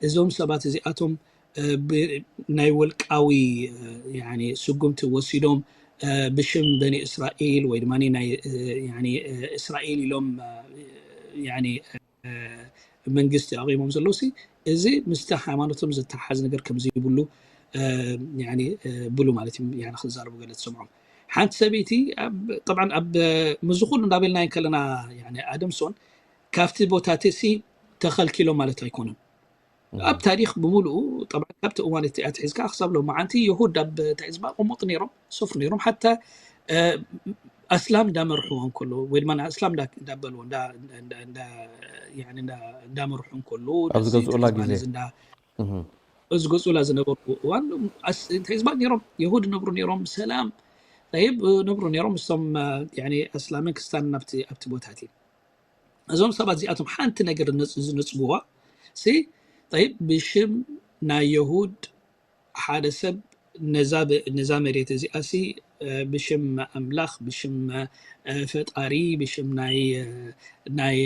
እዞም ሰባት እዚኣቶም ናይ ወልቃዊ ስጉምቲ ወሲዶም ብሽም በኒ እስራኤል ወይ ድማ እስራኤል ኢሎም መንግስቲ ኣቂሞም ዘለዉ እዚ ምስቲ ሃይማኖቶም ዝተሓዝ ነገር ከምዘይብሉ ብሉ ማለት ክዛረቡ ገለ ትሰምዖም ሓንቲ ሰበይቲ ጠብዓ ኣብ ምዚ ኩሉ እንዳበልና ከለና ኣደምሶን ካብቲ ቦታትሲ ተኸልኪሎም ማለት ኣይኮኑን። ኣብ ታሪኽ ብምሉኡ ጠብዓ ካብቲ እዋን እቲ ኣትሒዝካ ክሳብ ሎማዓንቲ የሁድ ኣብ እንታይ ዝበሃል ቅሙጥ ነይሮም፣ ሰፍሩ ነይሮም። ሓታ ኣስላም እንዳመርሕዎ እንከሎ ወይ ድማ ኣስላም እንዳበልዎ እንዳመርሑ እንከሎ ኣብ ዝገዝኡላ ግዜ ዝገዝኡላ ዝነበሩ እዋን እንታይ ዝበሃል ነይሮም፣ የሁድ ነብሩ ነይሮም ብሰላም ይብ ነብሩ ነይሮም። ምስቶም ኣስላምን ክስታንን ኣብቲ ቦታት እዩ። እዞም ሰባት እዚኣቶም ሓንቲ ነገር ዝነፅጉዋ ሲ ይብ ብሽም ናይ የሁድ ሓደ ሰብ ነዛ መሬት እዚኣ ሲ ብሽም ኣምላኽ ብሽም ፈጣሪ ብሽም ናይ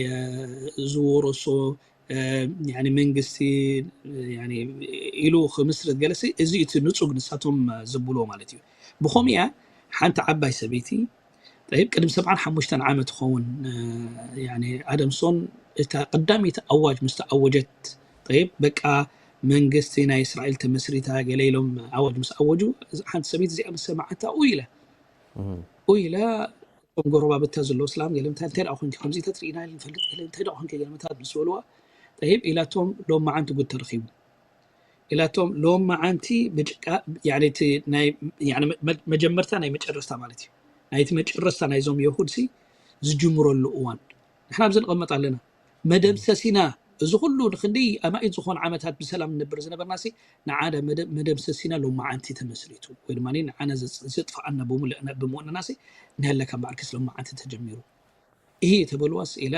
ዝወረሶ መንግስቲ ኢሉ ክምስርት ገለሲ እዚ እቲ ንፁግ ንሳቶም ዝብልዎ ማለት እዩ። ብኸምኡ እያ ሓንቲ ዓባይ ሰበይቲ ይብ ቅድሚ ሰብዓን ሓሙሽተን ዓመት ይኸውን ኣደምሶን እታ ቀዳመይቲ ኣዋጅ ምስ ተኣወጀት ይብ በቃ መንግስቲ ናይ እስራኤል ተመስሪታ ገለ ኢሎም ኣዋጅ ምስ ኣወጁ ሓንቲ ሰበይቲ እዚኣ ምስ ሰማዓታ ኡይ ኢላ ኡይ ኢላ እቶም ጎረባብታ ዘለዉ እስላም ገለ እንታይ እንታይ ደኣ ኮንኪ ከምዚታት ርኢና ንፈልጥ ገለ እንታይ ደኣ ኮንኪ ገለ መታት ምስ በልዋ ይብ ኢላቶም ሎም መዓንቲ ጉድ ተረኺቡ ኢላቶም ሎም መዓንቲ ብጭቃ መጀመርታ ናይ መጨረስታ ማለት እዩ ናይቲ መጨረስታ ናይዞም የሁድ ሲ ዝጅምረሉ እዋን ንሕና ኣብዚ ንቐመጥ ኣለና መደምሰሲና እዚ ኩሉ ንክንዲ ኣማኢት ዝኾኑ ዓመታት ብሰላም ንነብር ዝነበርና ሲ ንዓደ መደምሰሲና ሎም መዓንቲ ተመስሪቱ ወይ ድማ ንዓና ዘጥፍኣና ብምልእና ብምውንና ሲ ንህለካ በዓል ክስ ሎም መዓንቲ ተጀሚሩ ይህ ተበልዋ ስኢላ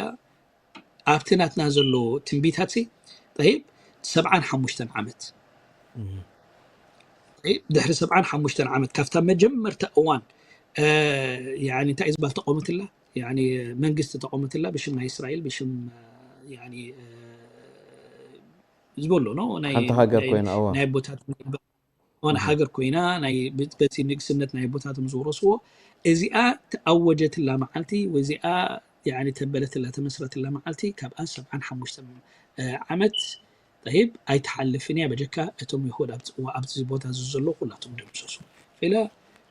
ኣብቲ ናትና ዘሎ ትንቢታት ሲ ይብ ሰብዓን ሓሙሽተን ዓመት ድሕሪ ሰብዓን ሓሙሽተን ዓመት ካብታ መጀመርታ እዋን እንታይ ዝበሃል ተቆመትላ መንግስቲ ተቆመትላ ብሽም ናይ እስራኤል ብሽም ዝበሎ ነው ናይ ሓንቲ ሃገር ኮይና እዋ ናይ ቦታት ሆነ ሃገር ኮይና ናይ በቲ ንግስነት ናይ ቦታቶም ዝወረስዎ እዚኣ ተኣወጀትላ መዓልቲ ወይ እዚኣ ተበለትላ ተመስረትላ መዓልቲ ካብኣ ሰብዓን ሓሙሽተን ዓመት ይብ ኣይትሓልፍን እያ በጀካ እቶም ይሁድ ኣብዚ ቦታ እዚ ዘሎ ኩላቶም ደምሰሱ ኢለ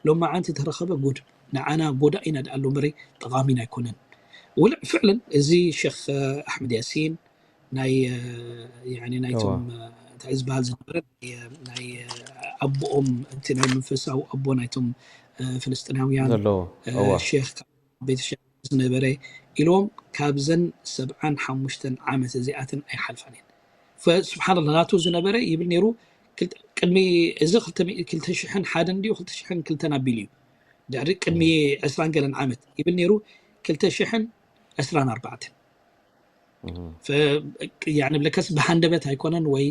ሎም መዓንቲ ተረኸበ ጉድ ንዓና ጎዳእ ኢና ደኣ ኣሎ እምበሪ ጠቓሚና ኣይኮነን ውልዕ ፍዕልን እዚ ሸክ ኣሕመድ ያሲን ናይ ናይቶም እንታይ ዝበሃል ዝነበረ ናይ ኣቦኦም እቲ ናይ መንፈሳዊ ኣቦ ናይቶም ፍልስጥናውያን ሸክ ቤተሸ ዝነበረ ኢሎም ካብዘን ሰብዓን ሓሙሽተን ዓመት እዚኣትን ኣይሓልፋን እየን ስብሓንላ ናቱ ዝነበረ ይብል ነይሩ ቅድሚ እዚ ክልተ ሽሕን ሓደን ድዩ ክልተ ሽሕን ክልተን ኣቢሉ እዩ ድሕሪ ቅድሚ ዕስራን ገለን ዓመት ይብል ነይሩ ክልተ ሽሕን ዕስራን ኣርባዕተን ንብለከስ ብሃንደበት ኣይኮነን ወይ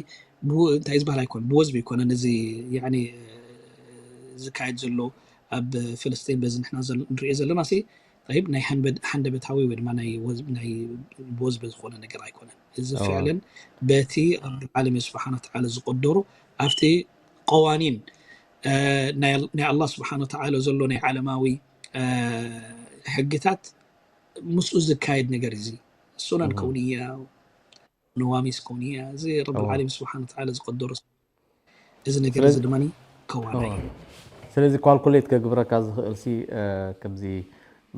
እንታይ ዝበሃል ኣይኮነን ብወዝቢ ኣይኮነን እዚ ዝካየድ ዘሎ ኣብ ፍልስጤን በዚ ንሕና ንሪኦ ዘለና ሲ ይብ ናይ ሃንደበታዊ ወይ ድማ ናይ ብወዝቢ ዝኾነ ነገር ኣይኮነን እዚ ፍዕልን በቲ ረቢ ዓለሚን ስብሓን ወተዓላ ዝቀደሮ ኣብቲ ቀዋኒን ናይ ኣላህ ስብሓን ወተዓላ ዘሎ ናይ ዓለማዊ ሕግታት ምስኡ ዝካየድ ነገር እዚ ሱናን ከውንያ ነዋሚስ ከውንያ እዚ ረቢ ዓለሚን ስብሓን ወተዓላ ዝቀደሮ እዚ ነገር እዚ ድማ ከዋናይ ስለዚ ኳልኩሌት ከግብረካ ዝኽእል ሲ ከምዚ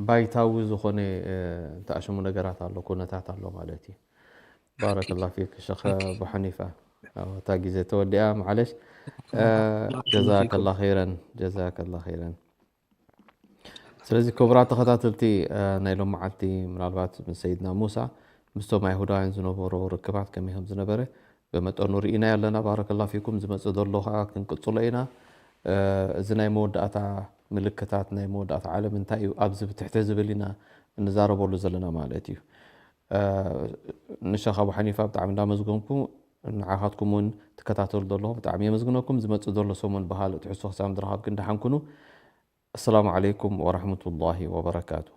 ባይታዊ ዝኾነ ተኣሽሙ ነገራት ኣሎ ኩነታት ኣሎ ማለት እዩ ባረከላ ፊክ ሸኸ ኣቡ ሓኒፋ እታ ግዜ ተወዲኣ ማዓለሽ ጀዛከላ ኸይረን ጀዛከላ ኸይረን ስለዚ ክቡራት ተኸታተልቲ ናይ ሎም መዓልቲ ምናልባት ምስ ሰይድና ሙሳ ምስቶም ኣይሁዳውያን ዝነበሮ ርክባት ከመይ ከም ዝነበረ ብመጠኑ ርኢና ኣለና ባረከላ ፊኩም ዝመፅእ ዘሎ ከዓ ክንቅፅሎ ኢና እዚ ናይ መወዳእታ ምልክታት ናይ መወዳእታ ዓለም እንታይ እዩ ኣብዚ ብትሕተ ዝብል ኢና እንዛረበሉ ዘለና ማለት እዩ ንሸኽ ኣቡ ሓኒፋ ብጣዕሚ እንዳመዝገንኩ ንዓኻትኩም እውን ትከታተሉ ዘለኹ ብጣዕሚ የመስግነኩም ዝመፅእ ዘሎ ሰሙን ብካልእ ትሕሶ ክሳብ ንራኸብ ግን ደሓን ኩኑ ኣሰላሙ ዓለይኩም ወራሕመቱላሂ ወበረካቱ